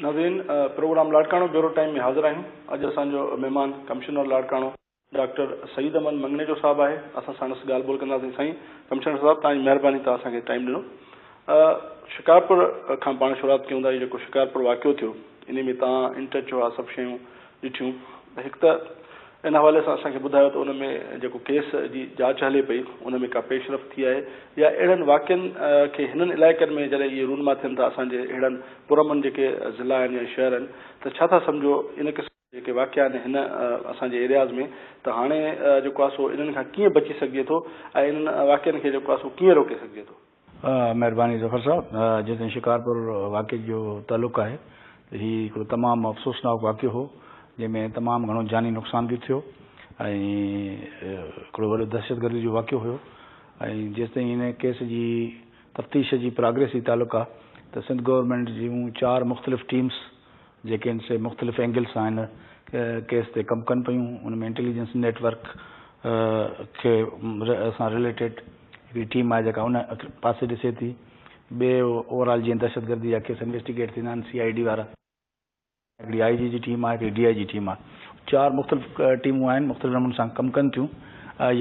ناظرين programme Larkana bureau time ۾ حاضر آهيون اڄ اسان جو مهمان ڪمشنر لاڙڪاڻو ڊاڪٽر سعيد احمد مڱڻيجو صاحب آهي اسان ساڻس ڳالهه ٻولهه ڪنداسين سائين ڪمشنر صاحب توهان جي مهرباني توهان اسان کي ٽائيم ڏنو شڪارپور کان پاڻ شروعات ڪيون ٿا هي جيڪو شڪارپور واقعو ٿيو انهي ۾ توهان ان ٽچ هئا سڀ شيون ڏٺيون ته هڪ ته ان حوالي سان اسان کي ٻڌايو ته ان ۾ جيڪو ڪيس جي جاچ هلي پئي ان ۾ ڪا پيش رفت ٿي آهي يا اهڙن واقعن کي هنن علائقن ۾ جڏهن اهي رونما ٿين ٿا اسان جي اهڙن پرامن جيڪي ضلعا آهن يا شهر آهن ته ڇا ٿا سمجهو ان قسم جا جيڪي واقعا آهن هن اسان جي ايرياز ۾ ته هاڻي جيڪو آهي سو انهن کان ڪيئن بچي سگهجي ٿو ۽ انهن واقعن کي جيڪو آهي سو ڪيئن روڪي سگهجي ٿو. مهرباني ظفر صاحب جيستائين شڪارپور واقعي جو تعلق آهي ته هي هڪڙو تمام افسوسناڪ واقعو هو جنهن ۾ تمام گهڻو جاني نقصان به ٿيو ۽ هڪڙو وڏو دهشتگردي جو واقعو هيو ۽ جيستائين هن ڪيس جي تفتيش جي پراگريس جي تعلق آهي ته سنڌ گورنمينٽ جون چار مختلف ٽيمس جيڪي آهن سي مختلف اينگلز سان هن ڪيس تي ڪم ڪن پيون ان ۾ انٽيليجنس نيٽ ورڪ کي سان رليٽيڊ هڪڙي ٽيم آهي جيڪا ان پاسي ڏسي ٿي ٻي اوور آل جيئن دهشتگردي جا ڪيس انويسٽيگيٽ ٿيندا آهن سي I D وارا هڪڙي آء جي جي ٽيم آهي هڪڙي ڊي I جي ٽيم آهي چار مختلف ٽيمون آهن مختلف نموني سان ڪم ڪن ٿيون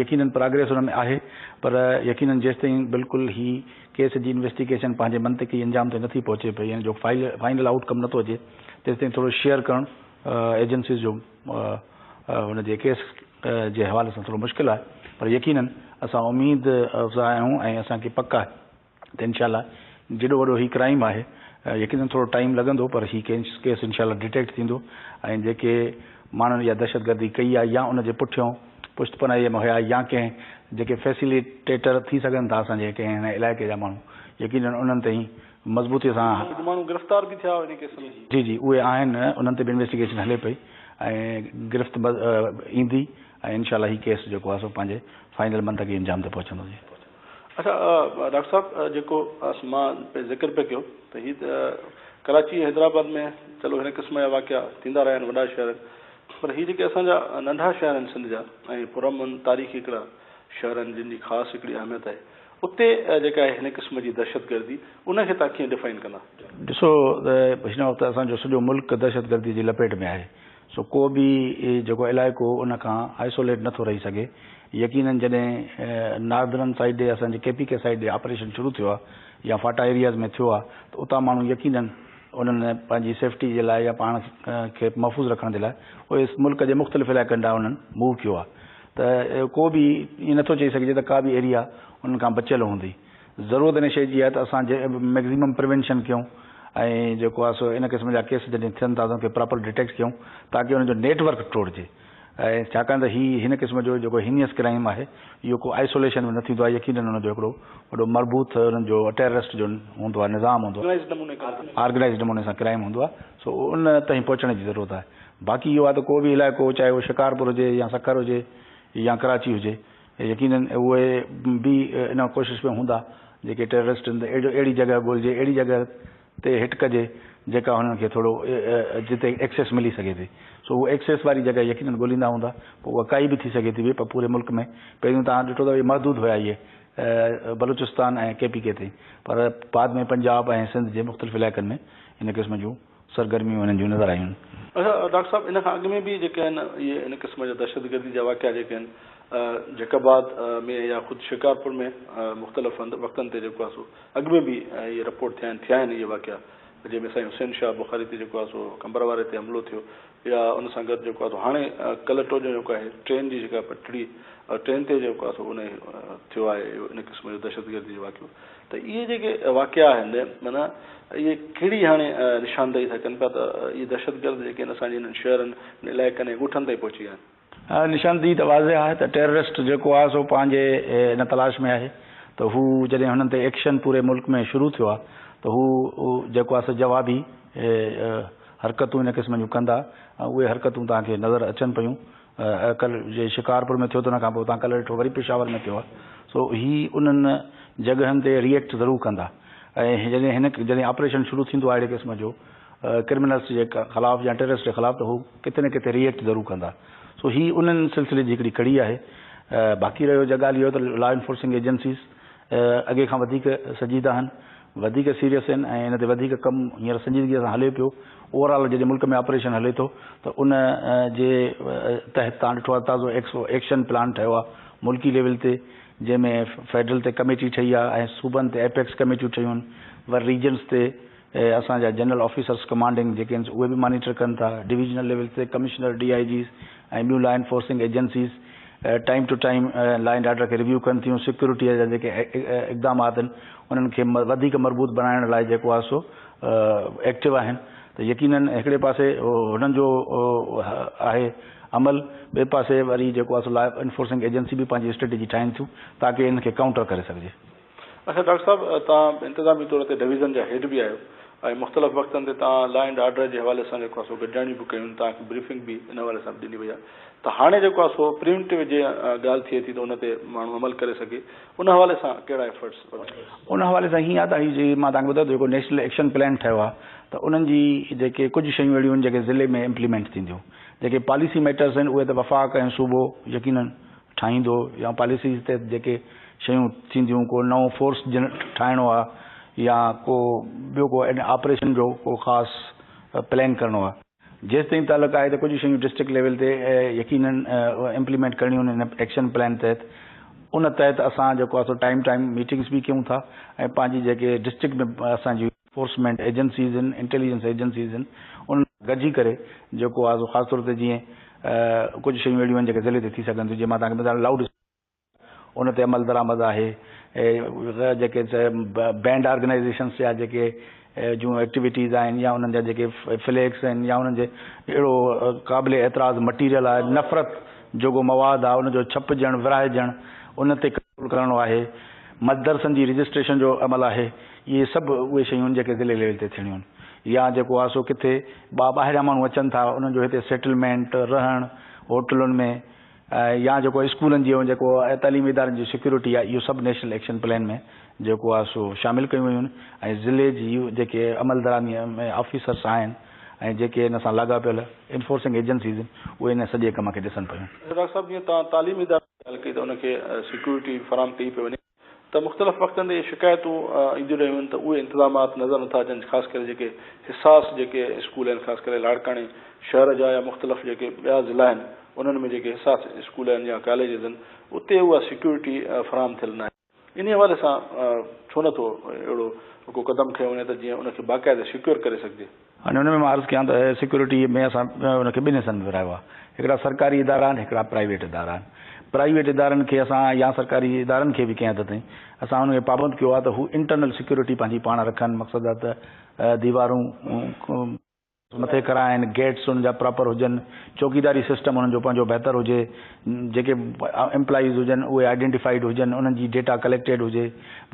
يقينن پراگريس ان ۾ آهي پر يقينن جيستائين بلڪل هي ڪيس جي انويسٽيگيشن پنهنجي منطقي انجام تي نٿي پهچي پئي يعني جو فائل فائنل آئوٽ ڪم نٿو اچي تيستائين ٿورو شيئر ڪرڻ ايجنسيز جو ان جي ڪيس جي حوالي سان ٿورو مشڪل آهي پر يقينن اسان اميد افزا آهيون ۽ اسان کي پڪ آهي ته انشاء الله جيڏو وڏو هي ڪرائيم آهي يقينن ٿورو ٽائيم لڳندو پر هي ڪيس انشاء الله ڊٽيڪٽ ٿيندو ۽ جيڪي ماڻهن اها دهشتگردي ڪئي آهي يا ان جي پٺيون پشت پناهيء ۾ هيا يا ڪنهن جيڪي فيسيليٽيٽر ٿي سگهن ٿا اسان جي ڪنهن هن علائقي جا ماڻهو يقينن انهن تائين مضبوطيء سان. ڪجهه ماڻهو گرفتار به ٿيا انهي ڪيس ۾. جي جي اهي آهن انهن تي به انويسٽيگيشن هلي پئي ۽ گرفت ايندي ۽ انشاء الله هي ڪيس جيڪو آهي سو پنهنجي فائنل منطقي انجام تي پهچندو جي. اڇا ڊاڪٽر صاحب جيڪو مان ذڪر پئي ڪيو ته هي ته ڪراچي حيدرآباد ۾ چلو هن قسم جا واقعا ٿيندا رهيا آهن وڏا شهر آهن پر هي جيڪي اسان جا ننڍا شهر آهن سنڌ جا ۽ پرامن تاريخي هڪڙا شهر آهن جن جي خاص هڪڙي اهميت آهي اتي جيڪا آهي هن قسم جي دهشتگردي ان کي توهان ڪيئن ڊفائن ڪندا؟ ڏسو ته هن وقت اسان جو سڄو ملڪ دهشتگردي جي لپيٽ ۾ آهي سو ڪو به جيڪو علائقو ان کان آئسوليٽ نٿو رهي سگهي يقينن جڏهن ناردرن سائيڊ ڏي اسان جي ڪي پي ڪي سائيڊ ڏي آپريشن شروع ٿيو آهي يا فاٽا ايرياز ۾ ٿيو آهي ته اتان ماڻهو يقينن انهن پنهنجي سيفٽي جي لاء يا پاڻ کي محفوظ رکڻ جي لاء اهي ملڪ جي مختلف علائقن ڏانهن انهن موو ڪيو آهي ته ڪو به ائين نٿو چئي سگهجي ته ڪا به ايريا انهن کان بچيل هوندي. ضرورت ان شيء جي آهي ته اسان ميڪزيمم پريونشن ڪيون ۽ جيڪو آهي سو ان قسم جا ڪيس جڏهن ٿين ٿا ته ان کي پراپر ڊٽيڪٽ ڪيون تاڪه ان جو نيٽ ورڪ ٽوڙجي ۽ ڇاڪاڻ ته هي هن قسم جو جيڪو هينيس ڪرائيم آهي اهو ڪو آئسوليشن ۾ نه ٿيندو آهي يقينن ان جو هڪڙو وڏو مربوط انهن جو ٽيررسٽ جو هوندو آهي نظام هوندو آهي آرگنائيزڊ نموني سان ڪرائيم هوندو آهي سو ان تائين پهچڻ جي ضرورت آهي باقي اهو آهي ته ڪو به علائقو چاهي اهو شڪارپور هجي يا سکر هجي يا ڪراچي هجي يقينن اهي به ان ڪوشش ۾ هوندا جيڪي ٽيررسٽ آهن ته اهڙي جڳهه ڳولجي اهڙي جڳهه تي هٽ ڪجي جيڪا هنن کي ٿورو جتي ايڪسيس ملي سگهي ٿي سو هو ايڪسيس واري جڳهه يقينن ڳوليندا هوندا پوء اها ڪائي به ٿي سگهي ٿي پر پوري ملڪ ۾ پهريون توهان ڏٺو ته اهي محدود هيا اهي بلوچستان ۽ ڪي پي ڪي تائين پر بعد ۾ پنجاب ۽ سنڌ جي مختلف علائقن ۾ ان قسم جون سرگرميون هنن جون نظر آيون. اڇا ڊاڪٽر صاحب ان کان اڳ ۾ به جيڪي آهن اهي ان قسم جا دهشتگردي جا واقعا جيڪي آهن جيڪب آباد ۾ يا خود شڪارپور ۾ مختلف هنڌ وقتن تي جيڪو آهي سو اڳ ۾ به اهي رپورٽ ٿيا آهن ٿيا آهن اهي واقعا جنهن ۾ سائين حسين شاهه بخاري تي جيڪو آهي سو قمبر واري تي حملو ٿيو يا ان سان گڏ جيڪو آهي سو هاڻي ڪلهه ٽوڄ جيڪو آهي ٽرين جي جيڪا پٽڙي ٽرين تي جيڪو آهي سو ان ٿيو آهي ان قسم جو دهشتگردي جو واقعو ته اهي جيڪي واقعا آهن معنيٰ اهي ڪهڙي هاڻي نشاندهي ٿا ڪن پيا ته اهي دهشتگرد جيڪي آهن اسان جي انهن شهرن علائقن ۽ ڳوٺن تائين پهچي ويا آهن. نشاندهي ته واضح آهي ته ٽيررسٽ جيڪو آهي سو پنهنجي ان تلاش ۾ آهي ته هو جڏهن هنن تي ايڪشن پوري ملڪ ۾ شروع ٿيو آهي ته هو جيڪو آهي سو جوابي حرڪتون ان قسم جون ڪندا ۽ اهي حرڪتون توهان کي نظر اچن پيون ڪلهه جي شڪارپور ۾ ٿيو ته ان کان پوء توهان ڪلهه ڏٺو وري پشاور ۾ ٿيو آهي سو هي انهن جڳهن تي ريئيڪٽ ضرور ڪندا ۽ جڏهن هن جڏهن آپريشن شروع ٿيندو آهي اهڙي قسم جو ڪرمنلس جي خلاف يا ٽيررسٽ جي خلاف ته هو ڪٿي نه ڪٿي ريئيڪٽ ضرور ڪندا سو هي انهن سلسلي جي هڪڙي ڪڙي آهي باقي رهيو جا ڳالهه اهو ته لا انفورسنگ ايجنسيز اڳي کان وڌيڪ سنجيده آهن. وڌيڪ سيريس آهن ۽ ان تي وڌيڪ ڪم هينئر سنجيدگيء سان هلي پيو. اوور آل جڏهن ملڪ ۾ آپريشن هلي ٿو ته ان جي تحت توهان ڏٺو آهي تازو ايڪشن پلان ٺهيو آهي ملڪي ليول تي، جنهن ۾ فيڊرل تي ڪميٽي ٺهي آهي ۽ صوبن تي ايپيڪس ڪميٽيون ٺهيون آهن، وري ريجنز تي اسان جا جنرل آفيسرس ڪمانڊنگ جيڪي آهن اهي به مانيٽر ڪن ٿا، ڊويزنل ليول تي ڪمشنر، ڊي I Gs ۽ ٻيون law enforcing agencies time to time law and order کي ريويو ڪن ٿيون، سيڪيورٽيء جا جيڪي اقدامات آهن انهن کي وڌيڪ مربوط بڻائڻ لاء جيڪو آهي سو ايڪٽو آهن ته يقينن هڪڙي پاسي هنن جو آهي عمل، ٻئي پاسي وري جيڪو آهي سو لا انفورسنگ ايجنسي به پنهنجي اسٽريٽجي ٺاهين ٿيون تاڪه ان کي ڪائونٽر ڪري سگهجي. اڇا ڊاڪٽر صاحب توهان انتظامي طور تي ڊويزن جا هيڊ به آهيو ۽ مختلف وقتن تي توهان لا اينڊ آرڊر جي حوالي سان جيڪو آهي سو گڏجاڻيون به ڪيون توهان کي بريفنگ به ان حوالي سان به ڏني وئي آهي ته هاڻي جيڪو آهي سو پريونٽو جي ڳالهه ٿئي ٿي ته ان تي ماڻهو عمل ڪري سگهي ان حوالي سان ڪهڙا ايفرٽس ورتا ويا؟ ان حوالي سان هيئن آهي ته هي جي مان توهان کي ٻڌايو ته جيڪو نيشنل ايڪشن پلان ٺهيو آهي ته انهن جي جيڪي ڪجهه شيون اهڙيون آهن جيڪي ضلعي ۾ امپليمينٽ ٿينديون جيڪي پاليسي ميٽرس آهن اهي ته وفاق ۽ صوبو يقينن ٺاهيندو يا پاليسيز تحت جيڪي شيون ٿينديون ڪو نئون فورس ٺاهڻو آهي يا ڪو ٻيو ڪو آپريشن جو ڪو خاص پلان ڪرڻو آهي. جيستائين تعلق آهي ته ڪجهه شيون ڊسٽرڪٽ ليول تي يقينن امپليمينٽ ڪرڻيون آهن هن ايڪشن پلان تحت ان تحت اسان جيڪو آهي سو ٽائيم ٽائيم ميٽنگس به ڪيون ٿا ۽ پنهنجي جيڪي ڊسٽرڪٽ ۾ اسان جي انفورسمينٽ ايجنسيز آهن انٽيليجنس ايجنسيز آهن انهن سان گڏجي ڪري جيڪو آهي سو خاص طور تي جيئن ڪجهه شيون اهڙيون آهن جيڪي ضلعي تي ٿي سگهن ٿيون جيئن مان توهان کي ٻڌايان لائوڊ ان تي عملدرآمد آهي جيڪي بينڊ آرگنائيزيشنس جا جيڪي جون ايڪٽيوٽيز آهن يا انهن جا جيڪي فليگس آهن يا انهن جي اهڙو قابل اعتراض مٽيريل آهي نفرت جوڳو مواد آهي ان جو ڇپجڻ ورهائجڻ ان تي ڪنٽرول ڪرڻو آهي مدرسن جي رجسٽريشن جو عمل آهي اهي سڀ اهي شيون آهن جيڪي ضلعي ليول تي ٿيڻيون آهن يا جيڪو آهي سو ڪٿي ٻاهريان ماڻهو اچن ٿا انهن جو هتي سيٽلمينٽ رهڻ هوٽلن ۾ يا جيڪو اسڪولن جي ۽ جيڪو تعليمي ادارن جي سيڪيورٽي آهي اهو سڀ نيشنل ايڪشن پلان ۾ جيڪو آهي سو شامل ڪيون ويون آهن ۽ ضلعي جي جيڪي عملدرآمي ۾ آفيسرس آهن ۽ جيڪي ان سان لاڳاپيل انفورسنگ ايجنسيز آهن اهي ان سڄي ڪم کي ڏسن پيون. ڊاڪٽر صاحب جيئن توهان تعليمي ادارن جي ڳالهه ڪئي ته ان کي سيڪيورٽي فراهم ڪئي پئي وڃي. ته مختلف وقتن تي اهي شڪايتون اينديون رهيون آهن ته اهي انتظامات نظر نٿا اچن خاص ڪري جيڪي حساس جيڪي اسڪول آهن خاص ڪري لاڙڪاڻي شهر جا يا مختلف جيڪي ٻيا ضلعا آهن انهن ۾ جيڪي حساس اسڪول آهن يا ڪاليجز آهن اتي اها سيڪيورٽي فراهم ٿيل ناهي. انهي حوالي سان ڇو نٿو اهڙو ڪو قدم کنيو وڃي ته جيئن ان کي باقاعده سيڪيور ڪري سگهجي. هاڻي ان ۾ مان عرض ڪيان ته سيڪيورٽي ۾ اسان ان کي ٻن حصن ۾ ورهايو آهي. هڪڙا سرڪاري ادارا آهن، هڪڙا پرائيويٽ ادارا آهن. پرائيويٽ ادارن کي اسان يا سرڪاري ادارن کي به ڪنهن حد تائين اسان انهن کي پابند ڪيو آهي ته هو انٽرنل سيڪيورٽي پنهنجي پاڻ رکن، مقصد آهي ته ديوارون مٿي ڪرائين، گيٽس انهن جا پراپر هجن، چوڪيداري سسٽم انهن جو پنهنجو بهتر هجي، جيڪي ايمپلائيز هجن اهي آئيڊينٽيفائيڊ هجن، انهن جي ڊيٽا ڪليڪٽيڊ هجي،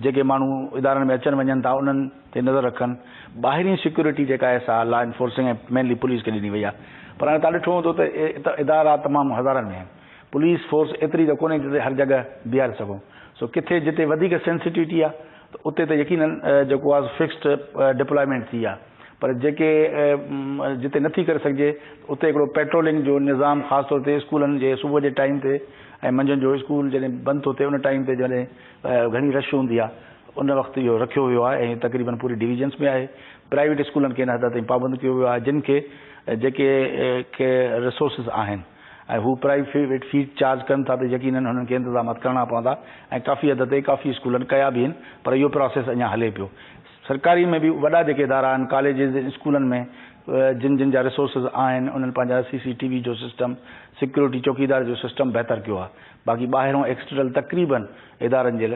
جيڪي ماڻهو ادارن ۾ اچن وڃن ٿا انهن تي نظر رکن. ٻاهرين سيڪيورٽي جيڪا آهي سا لا انفورسنگ ۽ مينلي پوليس کي ڏني وئي آهي پر هاڻي توهان ڏٺو هوندو ته ادارا تمام هزارن ۾ آهن پوليس فورس ايتري ته ڪونهي جتي هر جڳهه بيهاري سگهون سو ڪٿي جتي وڌيڪ سينسٽيوٽي آهي ته اتي ته يقينن جيڪو آهي فڪسڊ ڊپلائمينٽ ٿي آهي پر جيڪي جتي نٿي ڪري سگهجي اتي هڪڙو پيٽرولنگ جو نظام خاص طور تي اسڪولن جي صبح جي ٽائيم تي ۽ منجهند جو اسڪول جڏهن بند ٿو ٿئي ان ٽائيم تي جڏهن گهڻي رش هوندي آهي ان وقت اهو رکيو ويو آهي ۽ تقريبن پوري ڊويزنس ۾ آهي. پرائيويٽ اسڪولن کي ان حد تائين پابند ڪيو ويو آهي جن کي جيڪي کي ريسورسز آهن ۽ هو پرائيويٽ في چارج ڪن ٿا ته يقينن هنن کي انتظامات ڪرڻا پوندا ۽ ڪافي حد تائين ڪافي اسڪولن ڪيا به آهن پر اهو پراسيس اڃا هلي پيو. سرڪاري ۾ به وڏا جيڪي ادارا آهن ڪاليجز اسڪولن ۾ جن جن جا ريسورسز آهن انهن پنهنجا سي سي ٽي وي جو سسٽم سيڪيورٽي چوڪيدار جو سسٽم بهتر ڪيو آهي باقي ٻاهرون ايڪسٽرنل تقريبن ادارن جي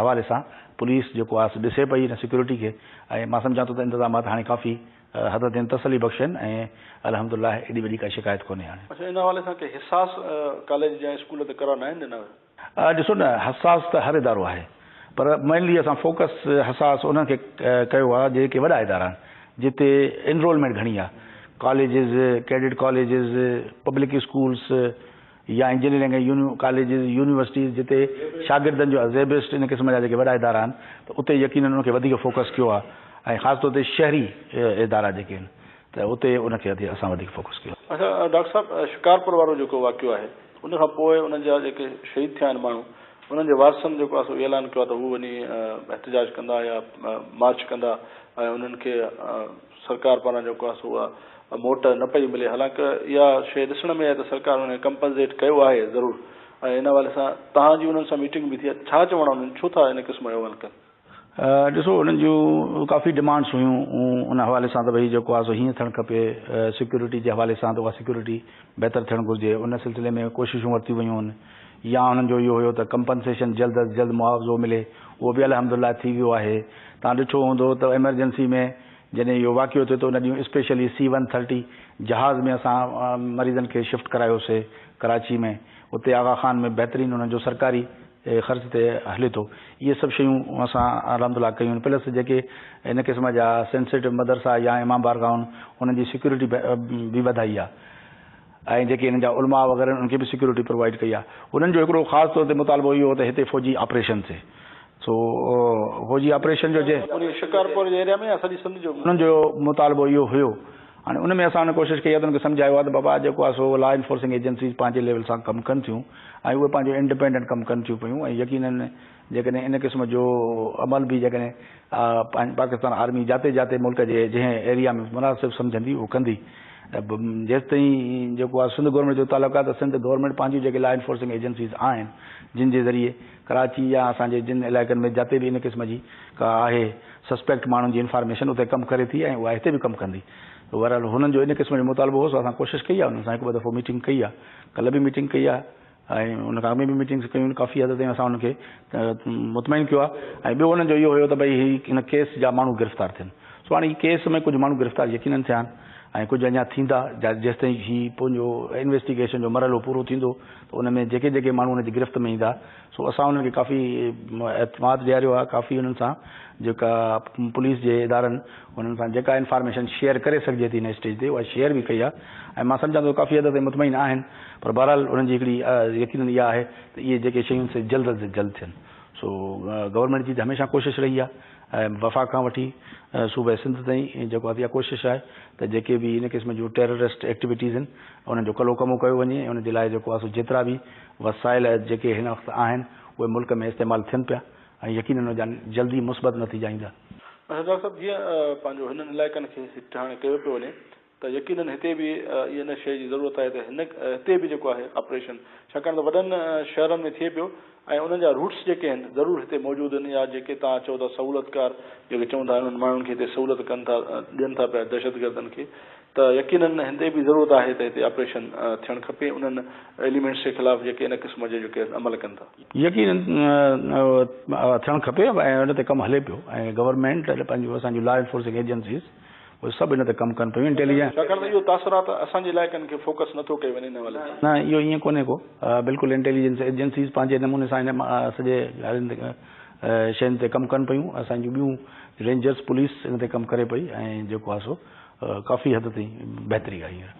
حوالي سان پوليس جيڪو آهي سو ڏسي پئي ان سيڪيورٽي کي ۽ مان سمجهان ٿو ته انتظامات هاڻي ڪافي حد تائين تسلي بخش آهن ۽ الحمد لله ايڏي وڏي ڪا شڪايت ڪونهي هاڻي. اڇا ان حوالي سان ڪي حساس ڪاليج يا اسڪول تي قرار ناهن ڏنا ويا؟ ڏسو نه حساس ته هر ادارو آهي پر مينلي اسان فوڪس حساس انهن کي ڪيو آهي جيڪي وڏا ادارا آهن جتي انرولمينٽ گهڻي آهي colleges, cadet colleges, public schools, يا انجنيئرنگ ۽ ڪاليجز، يونيورسٽيز جتي شاگردن جو زيبسٽ ان قسم جا جيڪي وڏا ادارا آهن ته اتي يقينن ان کي وڌيڪ فوڪس ڪيو آهي ۽ خاص طور تي شهري ادارا جيڪي آهن ته اتي ان کي اسان وڌيڪ فوڪس ڪيو آهي. اڇا ڊاڪٽر صاحب شڪارپور وارو جيڪو واقعو آهي ان کان پوء انهن جا جيڪي شهيد ٿيا آهن ماڻهو انهن جي وارثن جيڪو آهي سو اعلان ڪيو آهي ته هو وڃي احتجاج ڪندا يا مارچ ڪندا ۽ انهن کي سرڪار پاران جيڪو آهي سو اها موٽ نه پئي ملي. حالانڪ اها شيء ڏسڻ ۾ آئي ته سرڪار انهن کي ڪمپنسيٽ ڪيو آهي ضرور ۽ ان حوالي سان توهان جي انهن سان ميٽنگ به ٿي آهي، ڇا چوڻ آهي انهن ڇو ٿا ان قسم جو عمل ڪن؟ ڏسو انهن جون ڪافي ڊمانڊس هيون ان حوالي سان ته ڀئي جيڪو آهي سو هيئن ٿيڻ کپي سيڪيورٽي جي حوالي سان ته اها سيڪيورٽي بهتر ٿيڻ گهرجي ان سلسلي ۾ ڪوششون ورتيون ويون آهن يا انهن جو اهو هيو ته ڪمپنسيشن جلد از جلد معاوضو ملي اهو به الحمد لله ٿي ويو آهي توهان ڏٺو هوندو ته ايمرجنسي ۾ جڏهن اهو واقعو ٿيو ته ان ڏينهن اسپيشلي سي ون ٿرٽي جهاز ۾ اسان مريضن کي شفٽ ڪرايوسي ڪراچي ۾ اتي آغا خان ۾ بهترين انهن جو سرڪاري خرچ تي هلي ٿو. اهي سڀ شيون اسان الحمد لله ڪيون آهن. پلس جيڪي ان قسم جا سينسيٽو مدرسا يا امام بارگاهون انهن جي سيڪيورٽي به وڌائي آهي ۽ جيڪي انهن جا علماء وغيره آهن انهن کي به سيڪيورٽي پرووائيڊ ڪئي آهي. انهن جو هڪڙو خاص طور تي مطالبو اهو هو ته هتي فوجي آپريشن ٿئي. سو فوجي آپريشن جو جنهن. انهي شڪارپور جي ايريا ۾ يا سڄي سنڌ جو؟ انهن جو مطالبو اهو هيو. هاڻي ان ۾ اسان ان ڪوشش ڪئي آهي ته انهن کي سمجهايو آهي ته بابا جيڪو آهي سو لا انفورسنگ ايجنسيز پنهنجي ليول سان ڪم ڪن ٿيون ۽ اهي پنهنجو انڊپينڊنٽ ڪم ڪن ٿيون پيون ۽ يقينن جيڪڏهن ان قسم جو عمل به جيڪڏهن پاڪستان آرمي جاتي جاتي ملڪ جي جنهن ايريا ۾ مناسب سمجهندي اهو ڪندي جيستائين جيڪو آهي سنڌ گورنمينٽ جو تعلق آهي ته سنڌ گورنمينٽ پنهنجون جيڪي لا انفورسنگ ايجنسيز آهن جن جي ذريعي ڪراچي يا اسان جي جن علائقن ۾ جاتي به ان قسم جي ڪا آهي سسپيڪٽ ماڻهن جي انفارميشن اتي ڪم ڪري ٿي ۽ اها هتي به ڪم ڪندي. بهرحال هنن جو ان قسم جو مطالبو هو سو اسان ڪوشش ڪئي آهي انهن سان هڪ ٻه دفعو ميٽنگ ڪئي آهي ڪلهه به ميٽنگ ڪئي آهي ۽ ان کان اڳ ۾ به ميٽنگس ڪيون آهن ڪافي حد تائين اسان انهن کي مطمئن ڪيو آهي ۽ ٻيو انهن جو اهو هيو ته ڀئي هي هن ڪيس جا ماڻهو گرفتار ٿين سو هاڻي هي ڪيس ۾ ڪجهه ماڻهو گرفتار يقينن ٿيا آهن ۽ ڪجهه اڃا ٿيندا جيستائين هي پنهنجو انويسٽيگيشن جو مرحلو پورو ٿيندو ته ان ۾ جيڪي جيڪي ماڻهو ان جي گرفت ۾ ايندا سو اسان انهن کي ڪافي اعتماد ڏياريو آهي ڪافي انهن سان جيڪا پوليس جي ادارن انهن سان جيڪا انفارميشن شيئر ڪري سگهجي ٿي هن اسٽيج تي اها شيئر به ڪئي آهي ۽ مان سمجهان ٿو ڪافي حد تائين مطمئن آهن پر بهرحال انهن جي هڪڙي يقينن اها آهي ته اهي جيڪي شيون سي جلد از جلد ٿين سو گورنمينٽ جي ته هميشه ڪوشش رهي آهي ۽ وفاق کان وٺي صوبه سنڌ تائين جيڪو آهي اها ڪوشش آهي ته جيڪي به ان قسم جون ٽيررسٽ ايڪٽيوٽيز آهن انهن جو ڪلو ڪمو ڪيو وڃي ۽ ان جي لاء جيڪو آهي سو جيترا به وسائل جيڪي هن وقت آهن اهي ملڪ ۾ استعمال ٿين پيا ۽ يقينن ان جا جلدي مثبت نتيجا ايندا. اچا ڊاڪٽر صاحب جيئن پنهنجو هنن علائقن کي هٽ هاڻي ڪيو پيو وڃي ته يقينن هتي به ان شيء جي ضرورت آهي ته هن هتي به جيڪو آهي آپريشن ڇاڪاڻ ته وڏن شهرن ۾ ٿئي پيو ۽ انهن جا روٽس جيڪي آهن ضرور هتي موجود آهن يا جيڪي توهان چئو ٿا سهولتڪار جيڪي چئون ٿا انهن ماڻهن کي هتي سهولت ڪن ٿا ڏين ٿا پيا دهشتگردن کي ته يقينن هتي به ضرورت آهي ته هتي آپريشن ٿيڻ کپي انهن ايليمينٽس جي خلاف جيڪي ان قسم جي جيڪي عمل ڪن ٿا. يقينن ٿيڻ کپي ۽ ان تي ڪم هلي پيو ۽ گورنمينٽ پنهنجون اسان جون لا انفورسنگ ايجنسيز اهي سڀ ان تي ڪم ڪن پيون انٽيليجنس. ڇاڪاڻ ته اهو تاثر آهي ته اسان جي علائقن کي فوڪس نه ٿو ڪيو وڃي ان حوالي سان. نه اهو ائين ڪونهي ڪو بلڪل انٽيليجنس ايجنسيز پنهنجي نموني سان ان سڄي ڳالهين تي شين تي ڪم ڪن پيون اسان جون ٻيون رينجرس پوليس ان تي ڪم ڪري پئي ۽ جيڪو آهي سو ڪافي حد تائين بهتري آئي آهي.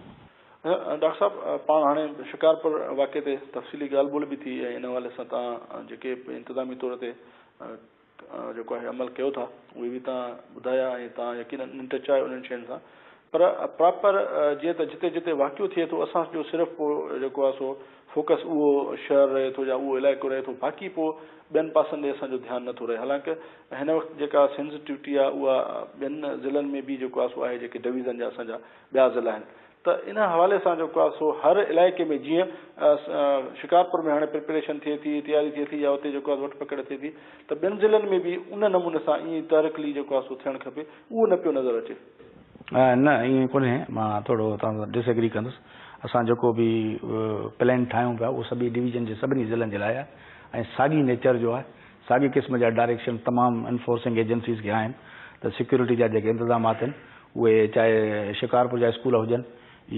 ڊاڪٽر صاحب پاڻ هاڻي شڪارپور واقعي تي تفصيلي ڳالهه ٻولهه به ٿي ۽ ان حوالي سان توهان جيڪي به انتظامي طور تي جيڪو آهي عمل ڪيو ٿا اهي به توهان ٻڌايا ۽ توهان يقينن ان ٽچ آهيو انهن شين سان پر پراپر جيئن ته جتي جتي واقعو ٿئي ٿو اسان جو صرف پوء جيڪو آهي سو فوڪس اهو شهر رهي ٿو يا اهو علائقو رهي ٿو باقي پوء ٻين پاسن ڏي اسان جو ڌيان نٿو رهي حالانڪه هن وقت جيڪا سينسٽيوٽي آهي اها ٻين ضلعن ۾ به جيڪو آهي سو آهي جيڪي ڊويزن جا اسان جا ٻيا ضلعا آهن ته ان حوالي سان جيڪو آهي سو هر علائقي ۾ جيئن شڪارپور ۾ هاڻي پريپريشن ٿئي ٿي، تياري ٿئي ٿي يا اتي جيڪو آهي وٺ پڪڙ ٿئي ٿي ته ٻين ضلعن ۾ به ان نموني سان ائين ئي تحرڪلي جيڪو آهي سو ٿيڻ کپي اهو نه پيو نظر اچي. نه ائين ڪونهي مان ٿورو توهان سان ڊس ايگري ڪندس اسان جيڪو به پلان ٺاهيون پيا اهو سڀني ڊويزن جي سڀني ضلعن جي لاء آهي ۽ ساڳي نيچر جو آهي ساڳي قسم جا ڊائريڪشن تمام انفورسنگ ايجنسيز کي آهن ته سيڪيورٽي جا جيڪي انتظامات آهن اهي چاهي شڪارپور جا اسڪول هجن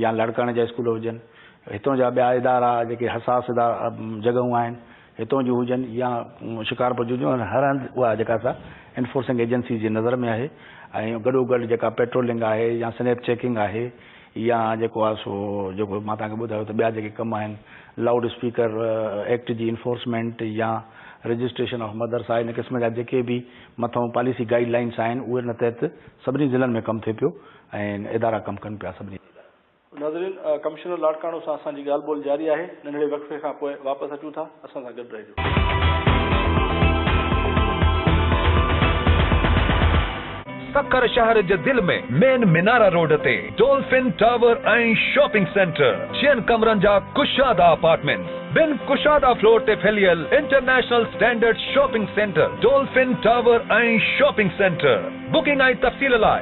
يا لاڙڪاڻي جا اسڪول هجن، هتون جا ٻيا ادارا جيڪي حساس ادارا جڳهون آهن هتون جون هجن يا شڪارپور جون هجن هر هنڌ اها جيڪا سا انفورسنگ ايجنسيز جي نظر ۾ آهي ۽ گڏو گڏ جيڪا پيٽرولنگ آهي يا سنيپ چيڪنگ آهي يا جيڪو آهي سو جيڪو مان توهان کي ٻڌايو ته ٻيا جيڪي ڪم آهن لائوڊ اسپيڪر ايڪٽ جي انفورسمينٽ يا رجسٽريشن آف مدرسا ان قسم جا جيڪي به مٿئون پاليسي گائيڊ لائينس آهن اهي ان تحت سڀني ضلعن ۾ ڪم ٿئي پيو ۽ ادارا ڪم ڪن پيا سڀني. ناظرين ڪمشنر لاڙڪاڻو سان اسان جي ڳالهه ٻولهه جاري آهي، ننڍڙي وقفي کان پوء واپس اچون ٿا، اسان سان گڏ رهجو. سکر شهر جي دل ۾ مين منارا روڊ تي ڊولفن ٽاور ۽ شاپنگ سينٽر، ڇهن ڪمرن جا ڪشادا اپارٽمينٽس، ٻن ڪشادا فلور تي ڦهليل international standard shopping centre, Dolphin tower ۽ shopping centre. Booking ۽ تفصيل لاء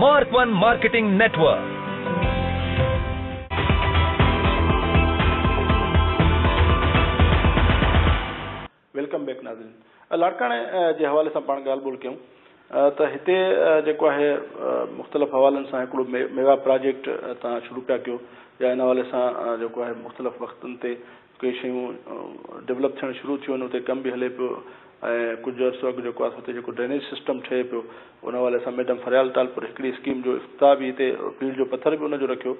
Mark one marketing network. Welcome back ناظرين لاڙڪاڻي جي حوالي سان پاڻ ڳالهه ٻولهه ڪيون ته هتي جيڪو آهي مختلف حوالن سان هڪڙو ميگا پراجيڪٽ تان شروع پيا ڪيو يا ان حوالي سان جيڪو آهي مختلف وقتن تي ڪي شيون ڊولپ ٿيڻ شروع ٿيون آهن اتي ڪم به هلي پيو ۽ ڪجهه عرصو اڳ جيڪو آهي اتي جيڪو ڊرينيج سسٽم ٺهي پيو ان حوالي سان ميڊم فريال ٽالپر هڪڙي اسڪيم جو افتتاح به هتي پيڙهه جو پٿر به ان جو رکيو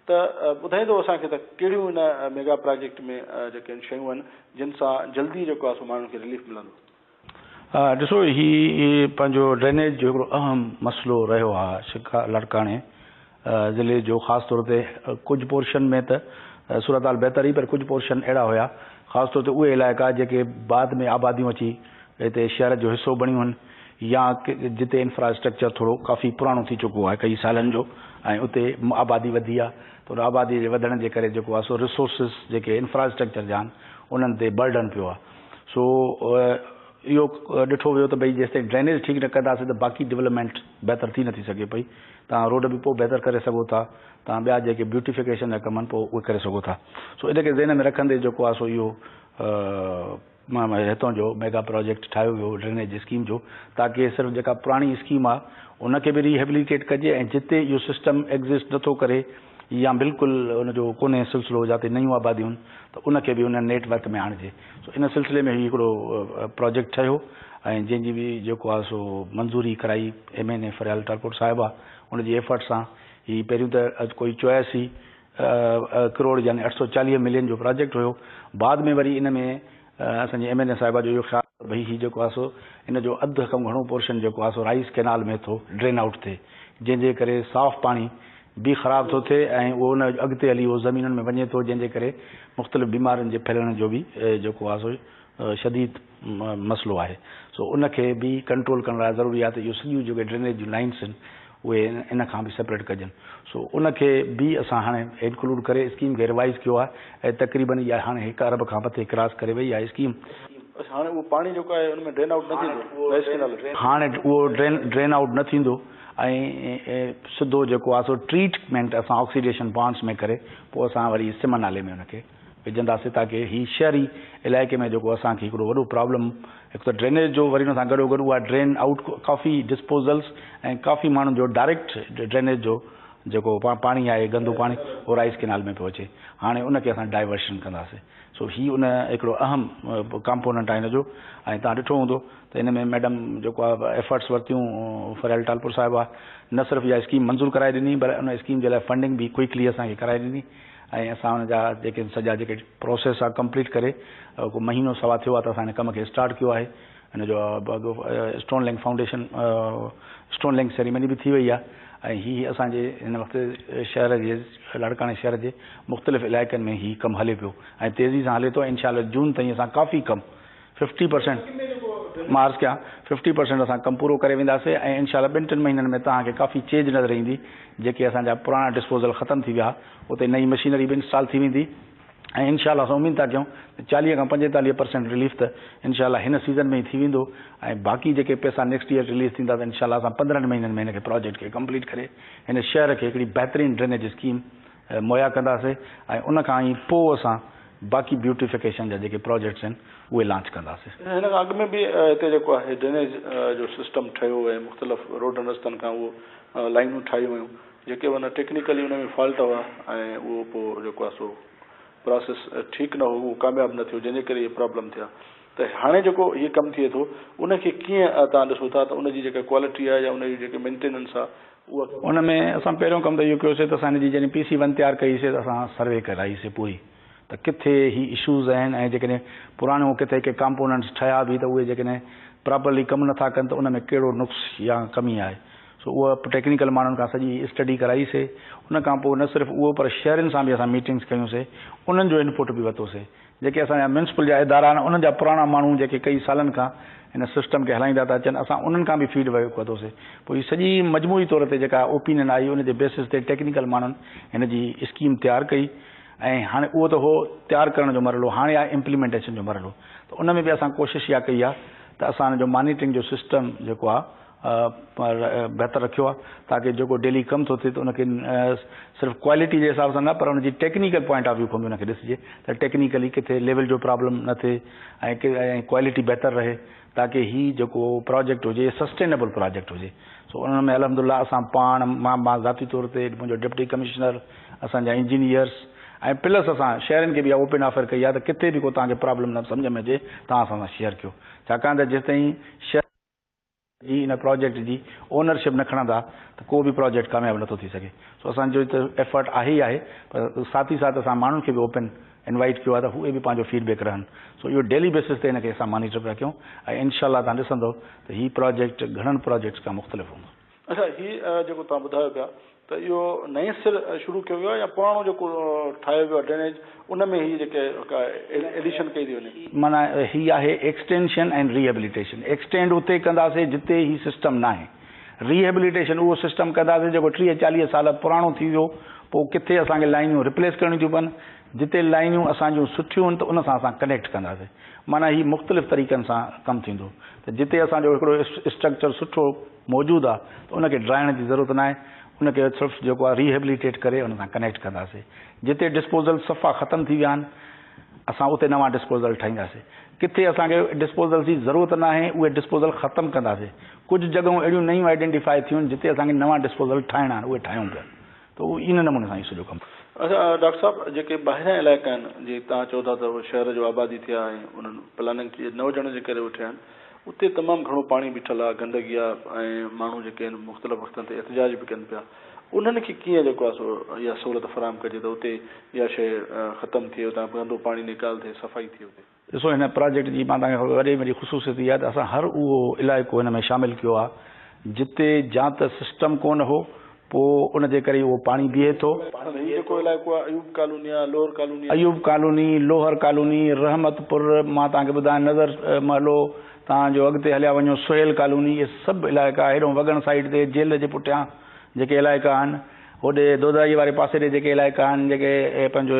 ته ٻڌائيندو اسان کي ته ڪهڙيون ان ميگا پراجيڪٽ ۾ جيڪي آهن شيون آهن جن سان جلدي جيڪو آهي سو ماڻهن کي رليف ملندو. ڏسو هي پنهنجو ڊرينيج جو هڪڙو اهم مسئلو رهيو آهي شڪا لاڙڪاڻي ضلعي جو خاص طور تي ڪجهه پورشن ۾ ته صورتحال بهتر هئي پر ڪجهه پورشن اهڙا هيا خاص طور تي اهي علائقا جيڪي بعد ۾ آباديون اچي هتي شهر جو حصو بڻيون آهن يا جتي انفراسٽرڪچر ٿورو ڪافي پراڻو ٿي چڪو آهي ڪئي سالن جو ۽ اتي آبادي وڌي آهي ته ان آبادي جي وڌڻ جي ڪري جيڪو آهي سو ريسورسز جيڪي انفراسٽرڪچر جا آهن انهن تي برڊن پيو آهي سو اهو ڏٺو ويو ته ڀئي جيستائين ڊرينيج ٺيڪ نه ڪنداسين ته باقي ڊولپمينٽ بهتر ٿي نٿي سگهي پئي توهان روڊ به پوء بهتر ڪري سگهو ٿا توهان ٻيا جيڪي بيوٽيفڪيشن جا ڪم آهن پوء اهي ڪري سگهو ٿا سو ان کي ذهن ۾ رکندي جيڪو آهي سو اهو هتان جو ميگا پراجيڪٽ ٺاهيو ويو ڊرينيج اسڪيم جو تاڪه صرف جيڪا پراڻي اسڪيم آهي ان کي به ريهيبليٽيٽ ڪجي ۽ جتي اهو سسٽم ايگزسٽ نٿو ڪري يا بلڪل ان جو ڪونهي سلسلو جاتي نيون آباديون آهن ته ان کي به ان نيٽ ورڪ ۾ آڻجي سو ان سلسلي ۾ هي هڪڙو پراجيڪٽ ٺهيو ۽ جنهن جي به جيڪو آهي سو منظوري ڪرائي M N A Faryal Talpur صاحبه ان جي ايفرٽ سان هي پهريون ته ڪوئي 84 ڪروڙ يعني 840 ملين جو پراجيڪٽ هيو بعد ۾ وري ان ۾ اسان جي ايم اين اي صاحبه جو اهو خيال ته ڀئي هي جيڪو آهي سو ان جو اڌ کان گهڻو پورشن جيڪو آهي سو رائيس ڪينال ۾ ٿو ڊرين آئوٽ ٿئي جنهن جي ڪري صاف پاڻي به خراب ٿو ٿئي ۽ اهو ان اڳتي هلي اهو زمينن ۾ وڃي ٿو جنهن جي ڪري مختلف بيمارين جي ڦهلڻ جو به جيڪو آهي سو شديد مسئلو آهي سو ان کي به ڪنٽرول ڪرڻ لاء ضروري آهي ته اهو سڄيون جيڪي ڊرينيج جون لائنس آهن اهي ان کان به سيپريٽ ڪجن سو ان کي به اسان هاڻي انڪلوڊ ڪري اسڪيم کي ريوائز ڪيو آهي ۽ تقريبن اها هاڻي هڪ ارب کان مٿي ڪراس ڪري وئي آهي اسڪيم. اڇا هاڻي اهو پاڻي جيڪو آهي ان ۾ ڊرين آئوٽ نه ٿيندو رائيس ڪينال ۾. هاڻي اهو ڊرين آئوٽ نه ٿيندو ۽ سڌو جيڪو آهي سو ٽريٽمينٽ اسان آڪسيڊيشن پلانٽس ۾ ڪري پوء اسان وري سم نالي ۾ ان کي وجهنداسين تاڪه هي شهري علائقي ۾ جيڪو اسان کي هڪڙو وڏو پرابلم هڪ ته ڊرينيج جو وري ان سان گڏو گڏ اها ڊرين آئوٽ ڪافي ڊسپوزلس ۽ ڪافي ماڻهن جو ڊائريڪٽ ڊرينيج جو جيڪو پاڻي آهي گندو پاڻي اهو رائيس ڪينال ۾ پيو اچي هاڻي ان کي اسان ڊائيورشن ڪنداسين سو هي ان هڪڙو اهم ڪامپوننٽ آهي هن جو ۽ توهان ڏٺو هوندو ته ان ۾ ميڊم جيڪو آهي ايفرٽس ورتيون فريال ٽالپر صاحبه نه صرف اها اسڪيم منظور ڪرائي ڏني پر ان اسڪيم جي لاء فنڊنگ به ڪوئڪلي اسان کي ڪرائي ڏني ۽ اسان ان جا جيڪي سڄا جيڪي پروسيس آهي ڪمپليٽ ڪري ڪو مهينو سوا ٿيو آهي ته اسان هن ڪم کي اسٽارٽ ڪيو آهي ان جو stone laying foundation stone laying ceremony به ٿي وئي آهي ۽ هي اسان جي هن وقت شهر جي لاڙڪاڻي شهر جي مختلف علائقن ۾ هي ڪم هلي پيو ۽ تيزي سان هلي ٿو ۽ انشاء الله جون تائين اسان ڪافي ڪم 50% مان عرض ڪيان 50% اسان ڪم پورو ڪري وينداسين ۽ انشاء الله ٻن ٽن مهينن ۾ توهان کي ڪافي چينج نظر ايندي جيڪي اسان جا پراڻا ڊسپوزل ختم ٿي ويا اتي نئين مشينري به انسٽال ٿي ويندي ۽ انشاء الله اسان اميد ٿا ڪيون ته 40 کان 45% رليف ته انشاء الله هن سيزن ۾ ئي ٿي ويندو ۽ باقي جيڪي پئسا نيڪسٽ ايئر رليز ٿيندا ته انشاء الله اسان 15 مهينن ۾ هن کي پراجيڪٽ کي ڪمپليٽ ڪري هن شهر کي هڪڙي بهترين ڊرينيج اسڪيم مهيا ڪنداسين ۽ ان کان ئي پوء اسان باقي بيوٽيفڪيشن جا جيڪي پراجيڪٽس آهن اهي لانچ ڪنداسين. هن کان اڳ ۾ به هتي جيڪو آهي ڊرينيج جو سسٽم ٺهيو ۽ مختلف روڊن رستن کان اهو لائينون ٺاهيون ويون جيڪي معنيٰ ٽيڪنيڪلي ان ۾ فالٽ هئا ۽ اهو پوء جيڪو آهي سو پراسيس ٺيڪ نه هو اهو ڪامياب نه ٿيو جنهن جي ڪري اهي پرابلم ٿيا ته هاڻي جيڪو هي ڪم ٿئي ٿو ان کي ڪيئن توهان ڏسو ٿا ته ان جي جيڪا ڪوالٽي آهي يا ان جي جيڪي مينٽيننس آهي اها ان ۾ اسان پهريون ڪم ته اهو ڪيوسي ته اسان هن جي جڏهن پي سي ون تيار ڪئي سي ته اسان سروي ڪرائي سي پوري ته ڪٿي هي اشوز آهن ۽ جيڪڏهن پراڻو ڪٿي ڪي ڪامپوننٽس ٺهيا به ته اهي جيڪڏهن پراپرلي ڪم نٿا ڪن ته ان ۾ ڪهڙو نقص يا ڪمي آهي. سو اها ٽيڪنيڪل ماڻهن کان سڄي اسٽڊي ڪرائي سي. ان کان پوء نه صرف اهو پر شهرين سان به اسان ميٽنگس ڪيون سي، انهن جو انپوٽ به ورتو سي. جيڪي اسان جا ميونسپل جا ادارا آهن، انهن جا پراڻا ماڻهو جيڪي ڪئي سالن کان هن سسٽم کي هلائيندا ٿا اچن، اسان انهن کان به فيڊ بيڪ ورتو سي. پوء هي سڄي مجموعي طور تي جيڪا اوپينين آئي، ان جي بيسس تي ٽيڪنيڪل ماڻهن هن جي اسڪيم تيار ڪئي ۽ هاڻي اهو ته هو تيار ڪرڻ جو مرحلو، هاڻي آهي امپليمينٽيشن جو مرحلو. ته ان ۾ به اسان ڪوشش اها ڪئي آهي ته اسان ان جو مانيٽرنگ جو سسٽم جيڪو آهي بهتر رکيو آهي، تاڪه جيڪو ڊيلي ڪم ٿو ٿئي ته ان کي صرف ڪوالٽي جي حساب سان نه پر ان جي ٽيڪنيڪل پوائنٽ آف ويو کان به ان کي ڏسجي ته ٽيڪنيڪلي ڪٿي ليول جو پرابلم نه ٿئي ۽ ڪوالٽي بهتر رهي، تاڪه هي جيڪو پراجيڪٽ هجي سسٽينيبل پراجيڪٽ هجي. سو ان ۾ الحمد لله اسان پاڻ، مان ذاتي طور تي، منهنجو ڊپٽي ڪمشنر، اسان جا انجنيئرس ۽ پلس اسان شهرين کي به اها اوپن آفر ڪئي آهي ته ڪٿي به ڪو توهان کي پرابلم نه سمجهه ۾ اچي توهان اسان سان شيئر ڪيو، ڇاڪاڻ ته جيستائين شهر جي ان پراجيڪٽ جي اونرشپ نه کڻندا ته ڪو به پراجيڪٽ ڪامياب نٿو ٿي سگهي. سو اسان جو ته ايفرٽ آهي ئي آهي پر ساٿ ئي ساٿ اسان ماڻهن کي به اوپن انوائيٽ ڪيو آهي ته اهي به پنهنجو فيڊ بيڪ رهن. سو اهو ڊيلي بيسس تي ان کي اسان مانيٽر پيا ڪيون ۽ انشاء الله توهان ڏسندو ته هي پراجيڪٽ گهڻن پراجيڪٽس کان مختلف هوندو. اڇا هي جيڪو توهان ٻڌايو پيا ته اهو نئين سر شروع ڪيو ويو آهي يا پراڻو جيڪو ٺاهيو ويو آهي ڊرينيج ان ۾ هي جيڪي ايڊيشن ڪئي ٿي وڃي. معنيٰ هي آهي ايڪسٽينشن ۽ ريهيبليٽيشن. ايڪسٽينڊ اتي ڪنداسين جتي هي سسٽم ناهي. ريهيبليٽيشن اهو سسٽم ڪنداسين جيڪو 30 40 سال پراڻو ٿي ويو، پوء ڪٿي اسان کي لائينيون ريپليس ڪرڻيون ٿيون پون، جتي لائينيون اسان جون سٺيون آهن ته ان سان اسان ڪنيڪٽ ڪنداسين. معنيٰ هي مختلف طريقن سان ڪم ٿيندو ته جتي اسان جو هڪڙو اسٽرڪچر سٺو موجود آ ته ان کي ڊاهڻ جي ضرورت ناهي، ان کي صرف جيڪو آ ريهيبليٽيٽ ڪري ان سان ڪنيڪٽ ڪنداسين. جتي ڊسپوزل صفا ختم ٿي ويا آهن اسان اتي نوان ڊسپوزل ٺاهينداسين. ڪٿي اسان کي ڊسپوزل جي ضرورت ناهي اهي ڊسپوزل ختم ڪنداسين. ڪجهه جڳهون اهڙيون نيون آئيڊينٽيفائي ٿيون آهن جتي اسان کي نوان ڊسپوزل ٺاهڻا آهن اهي ٺاهيون پيا. ته اهو ان نموني سان ئي سڄو ڪم. اڇا ڊاڪٽر صاحب جيڪي ٻاهريان علائقا آهن جي توهان چئو ٿا ته شهر جو آبادي ٿيا ۽ انهن پلاننگ نه هجڻ جي ڪري اهي ٺهيا آهن اتي تمام گهڻو پاڻي بيٺل آهي، گندگي آهي ۽ ماڻهو جيڪي آهن مختلف وقتن تي احتجاج به ڪن پيا، انهن کي ڪيئن جيڪو آهي سو اها سهولت فراهم ڪجي ته اتي اها شيء ختم ٿئي، اتان گندو پاڻي نيڪال ٿئي، صفائي ٿئي اتي. ڏسو هن پراجيڪٽ جي مان توهان کي وڏي ۾ وڏي خصوصيت اها آهي ته اسان هر اهو علائقو هن ۾ شامل ڪيو آهي جتي جا ته سسٽم ڪونه هو پوء ان جي ڪري اهو پاڻي بيهي ٿو. هي جيڪو علائقو آهي ايوب ڪالوني آهي، لوهر ڪالوني آهي. ايوب ڪالوني، لوهر ڪالوني، رحمت پور، مان توهان کي ٻڌايان نظر محلو، توهان جو اڳتي هليا وڃو سهيل ڪالوني، اهي سڀ علائقا هيڏو وڳڻ سائيڊ تي جيل جي پٺيان جيڪي علائقا آهن، هوڏي دودائي واري پاسي ڏي جيڪي علائقا آهن، جيڪي پنهنجو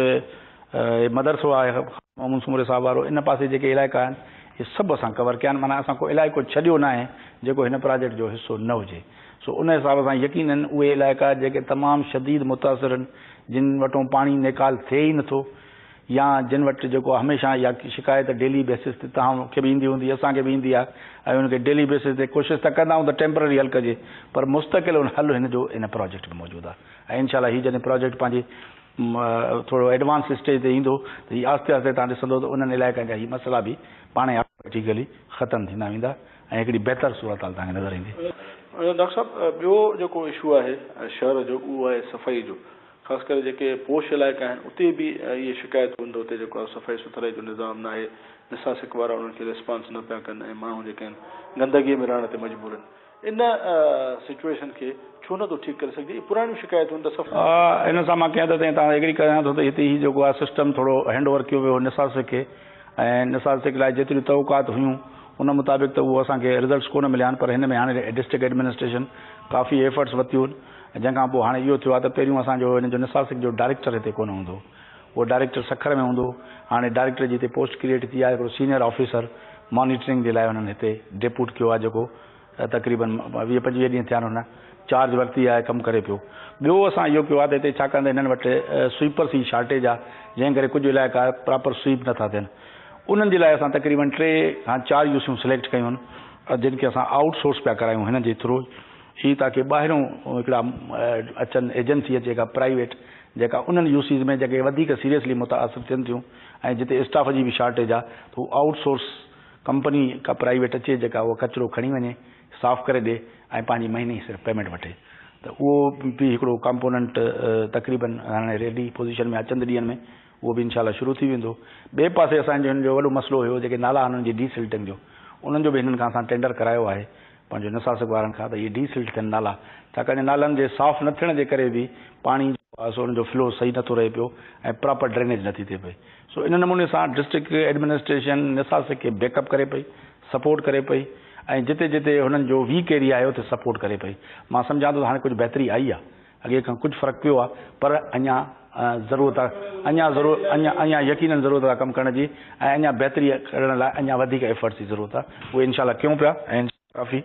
هي مدرسو آهي محمود سومري صاحب وارو، ان پاسي جيڪي علائقا آهن اهي سڀ اسان ڪور ڪيا آهن، معنيٰ اسان ڪو علائقو ڇڏيو ناهي جيڪو هن پراجيڪٽ جو حصو نه هجي. سو ان حساب سان يقينن اهي علائقا جيڪي تمام شديد متاثر آهن، جن وٽون پاڻي نيڪال ٿئي ئي نٿو يا جن وٽ جيڪو هميشه اها شڪايت ڊيلي بيسس تي توهان کي به ايندي هوندي اسان کي به ايندي آهي ۽ ان کي ڊيلي بيسس تي ڪوشش ته ڪندا آهيون ته ٽيمپرري حل ڪجي پر مستقل ان حل هن جو ان پراجيڪٽ ۾ موجود آهي ۽ انشاء الله هي جڏهن پراجيڪٽ پنهنجي ٿورو ايڊوانس اسٽيج تي ايندو ته هي آهستي آهستي توهان ڏسندو ته انهن علائقن جا هي مسئلا به پاڻ ئي آٽوميٽيڪلي ختم ٿيندا ويندا ۽ هڪڙي بهتر صورتحال توهان کي نظر ايندي. ڊاڪٽر صاحب ٻيو جيڪو اشو آهي شهر جو اهو آهي صفائي جو، خاص ڪري جيڪي پوش علائقا آهن اتي به اهي شڪايتون آهن ته اتي جيڪو آهي صفائي سٿرائي جو نظام ناهي، نساسڪ وارا انهن کي ريسپانس نه پيا ڪن ۽ ماڻهو جيڪي آهن گندگي ۾ رهڻ تي مجبور آهن. ان سچوئيشن کي ڇو نه ٿو ٺيڪ ڪري سگهجي؟ اهي پراڻيون شڪايتون آهن ته صفائي. ان سان مان ڪنهن حد تائين توهان ايگري ڪريان ٿو ته هتي هي جيڪو آهي سسٽم ٿورو هينڊ اوور ڪيو ويو هو نساسڪ کي ۽ نساسڪ لاء جيتريون توقعات هيون ان مطابق ته اهو اسان کي رزلٽس ڪونه مليا آهن پر هن ۾ هاڻي ڊسٽرڪٽ ايڊمنسٽريشن ڪافي ايفرٽس ورتيون آهن جنهن کان پوء هاڻي اهو ٿيو آهي ته پهريون اسان جو هن جو نساسڪ جو ڊائريڪٽر هتي ڪونه هوندو هو اهو ڊائريڪٽر سکر ۾ هوندو هو هاڻي ڊائريڪٽر جي هتي پوسٽ ڪريئيٽ ٿي آهي هڪڙو سينئر آفيسر مانيٽرنگ جي لاء انهن هتي ڊيپوٽ ڪيو آهي جيڪو تقريبن 20 25 ڏينهن ٿيا آهن هن چارج ورتي آهي ڪم ڪري پيو. ٻيو اسان اهو ڪيو آهي ته هتي ڇاڪاڻ ته هنن وٽ سوئيپرس جي شارٽيج آهي جنهن ڪري ڪجهه علائقا پراپر سوئيپ نٿا ٿين انهن جي لاء اسان تقريبن 3 کان 4 يوسيون سليڪٽ ڪيون آهن جن کي اسان آئوٽ سورس پيا ڪرايون هنن جي ٿرو هي تاڪي ٻاهريون هڪڙا اچن ايجنسي اچي ڪا پرائيويٽ جيڪا انهن يوسيز ۾ جيڪي وڌيڪ سيريسلي متاثر ٿين ٿيون ۽ جتي اسٽاف جي به شارٽيج آهي ته هو آئوٽ سورس ڪمپني ڪا پرائيويٽ اچي جيڪا اهو ڪچرو کڻي وڃي صاف ڪري ڏي ۽ پنهنجي مهيني جي صرف پيمينٽ وٺي ته اهو به هڪڙو ڪمپوننٽ تقريبن هاڻي ريڊي پوزيشن ۾ آهي چند ڏينهن ۾ اهو به انشاء الله شروع ٿي ويندو. ٻئي پاسي اسان جو هن جو وڏو مسئلو هيو جيڪي نالا آهن انهن جي ڊي سلٽنگ جو انهن جو به هنن کان اسان ٽينڊر ڪرايو آهي. پنهنجو نساسڪ وارن کان ته اهي ڊي سلٽ ٿين نالا، ڇاڪاڻ جو نالن جي صاف نه ٿيڻ جي ڪري به پاڻي جيڪو آهي سو ان جو فلو صحيح نٿو رهي پيو ۽ پراپر ڊرينيج نٿي ٿئي پئي. سو ان نموني سان ڊسٽرڪٽ ايڊمنسٽريشن نساسڪ کي بيڪ اپ ڪري پئي، سپورٽ ڪري پئي ۽ جتي جتي هنن جو ويڪ ايريا آهي اتي سپورٽ ڪري پئي. مان سمجهان ٿو ته هاڻي ڪجهه بهتري آئي آهي، اڳي کان ڪجهه فرق پيو آهي پر اڃا ضرورت آهي، اڃا ضرور اڃا اڃا يقينن ضرورت آهي ڪم ڪرڻ جي ۽ اڃا بهتري ڪرڻ لاء اڃا وڌيڪ ايفرٽس جي ضرورت آهي، اهي انشاء الله ڪيون پيا ۽ ڪافي